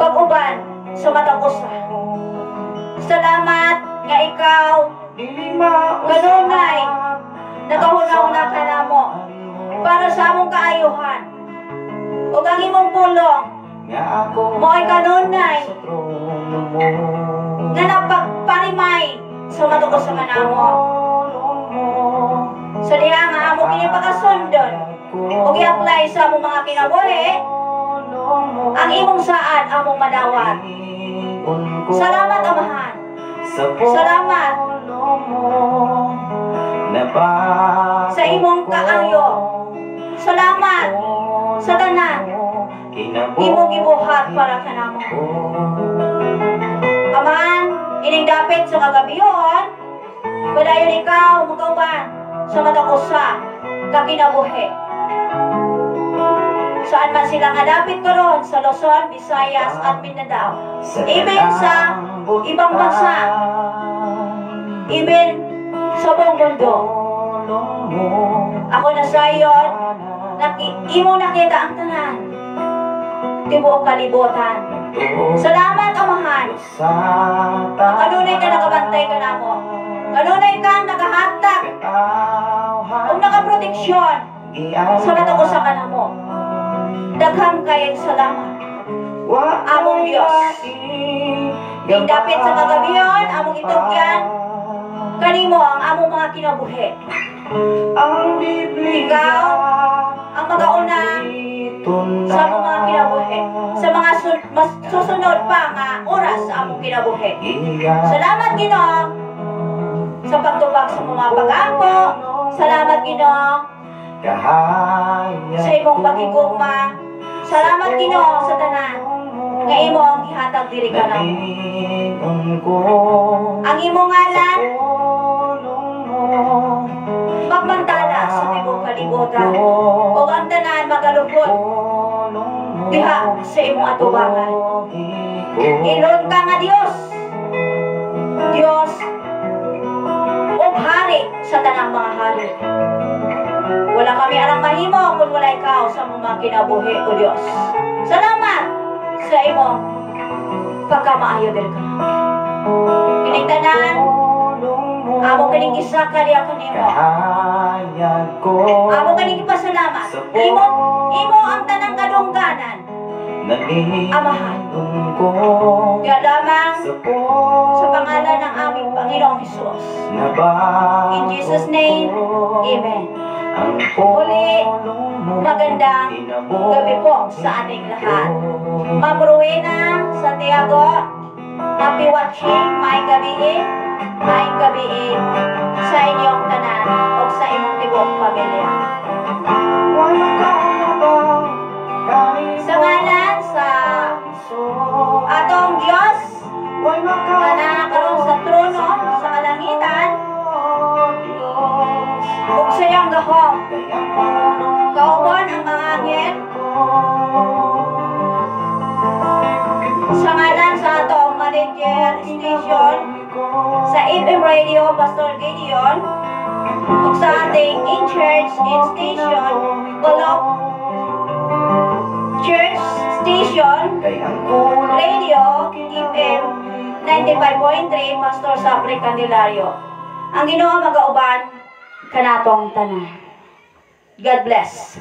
pag-uban sa matag usa. Salamat nga ikaw kanunay Nagahuna-huna ka namo para sa among kaayuhan. Ug ang imong pulong Nga ako mo'y kanunay sa trono mo. Nga napagparimay sa matag usa kanamo. Pulong mo. Sa diha nga amo kini pagkasundon ug i-apply sa among mga kinabuhi, ang imong saad among madawat. Salamat, Amahan. Salamat sa imong kaayo. Salamat sa tanan imong gibuhat para kanamo. Amahan, ining dapit sa kagabihon, padayon ikaw magauban sa matag usa ka kinabuhi. Saan man sila nga dapit karon sa Luzon, Visayas at Mindanao. Even sa ibang bansa. Even sa buong mundo. Ako na sayon, imo nakita ang tanan. Tibuok kalibutan. Salamat, Amahan. Kanunay ka nakabantay ka namo. Kanunay ka nagahatag ug nakaproteksyon sa matag usa kanamo. Daghang kayong salamat. Among Diyos. Dapit sa kagabihon, among itugyan kanimo ang among mga kinabuhi. Ang Biblia. Ikaw ang magauna sa among mga kinabuhi. Sa mga mas susunod pa nga oras sa among kinabuhi. Salamat, Ginoo, sa pagtubag sa mga pag-ampo. Salamat, Ginoo, sa imong pagigugma. Salamat, Ginoo, sa tanan nga imo ang gihatag diri kanamo. Ang imong ngalan magmantala sa tibuok kalibutan. Ug ang tanan magalugod diha sa imong atubangan. Ilon ka nga Dios. Dios ug hari sa tanang mga hari. Wala kami alang mahimo kung wala ikaw sa among mga kinabuhi, O Dios. Salamat sa imong pagkamaayo diri ka. Kining tanan, amo kining isaka diha kanimo. Amo kining ipasalamat. Imo ang tanang kadungganan. Amahan. Kaya lamang sa pangalan ng aming Panginoong Hesus. In Jesus' name, Amen. Muli, magandang gabi po sa ating lahat. Ma'am Rowena Santiago, happy watching, maayong gabi sa inyong tanan o sa imong tibuok pamilya. Sa ngalan sa atong Diyos nga naa karon sa trono sa kalangitan ug sa iyang gahom kauban ang mga anghel, sa ngalan sa atong manager station sa FM Radio, Pastor Gideon, ug sa ating in-church in station, Bulok Church Station Radio FM 95.3, Pastor Sapri Candelario. Ang Ginoo magauban kanatong tanan. God bless.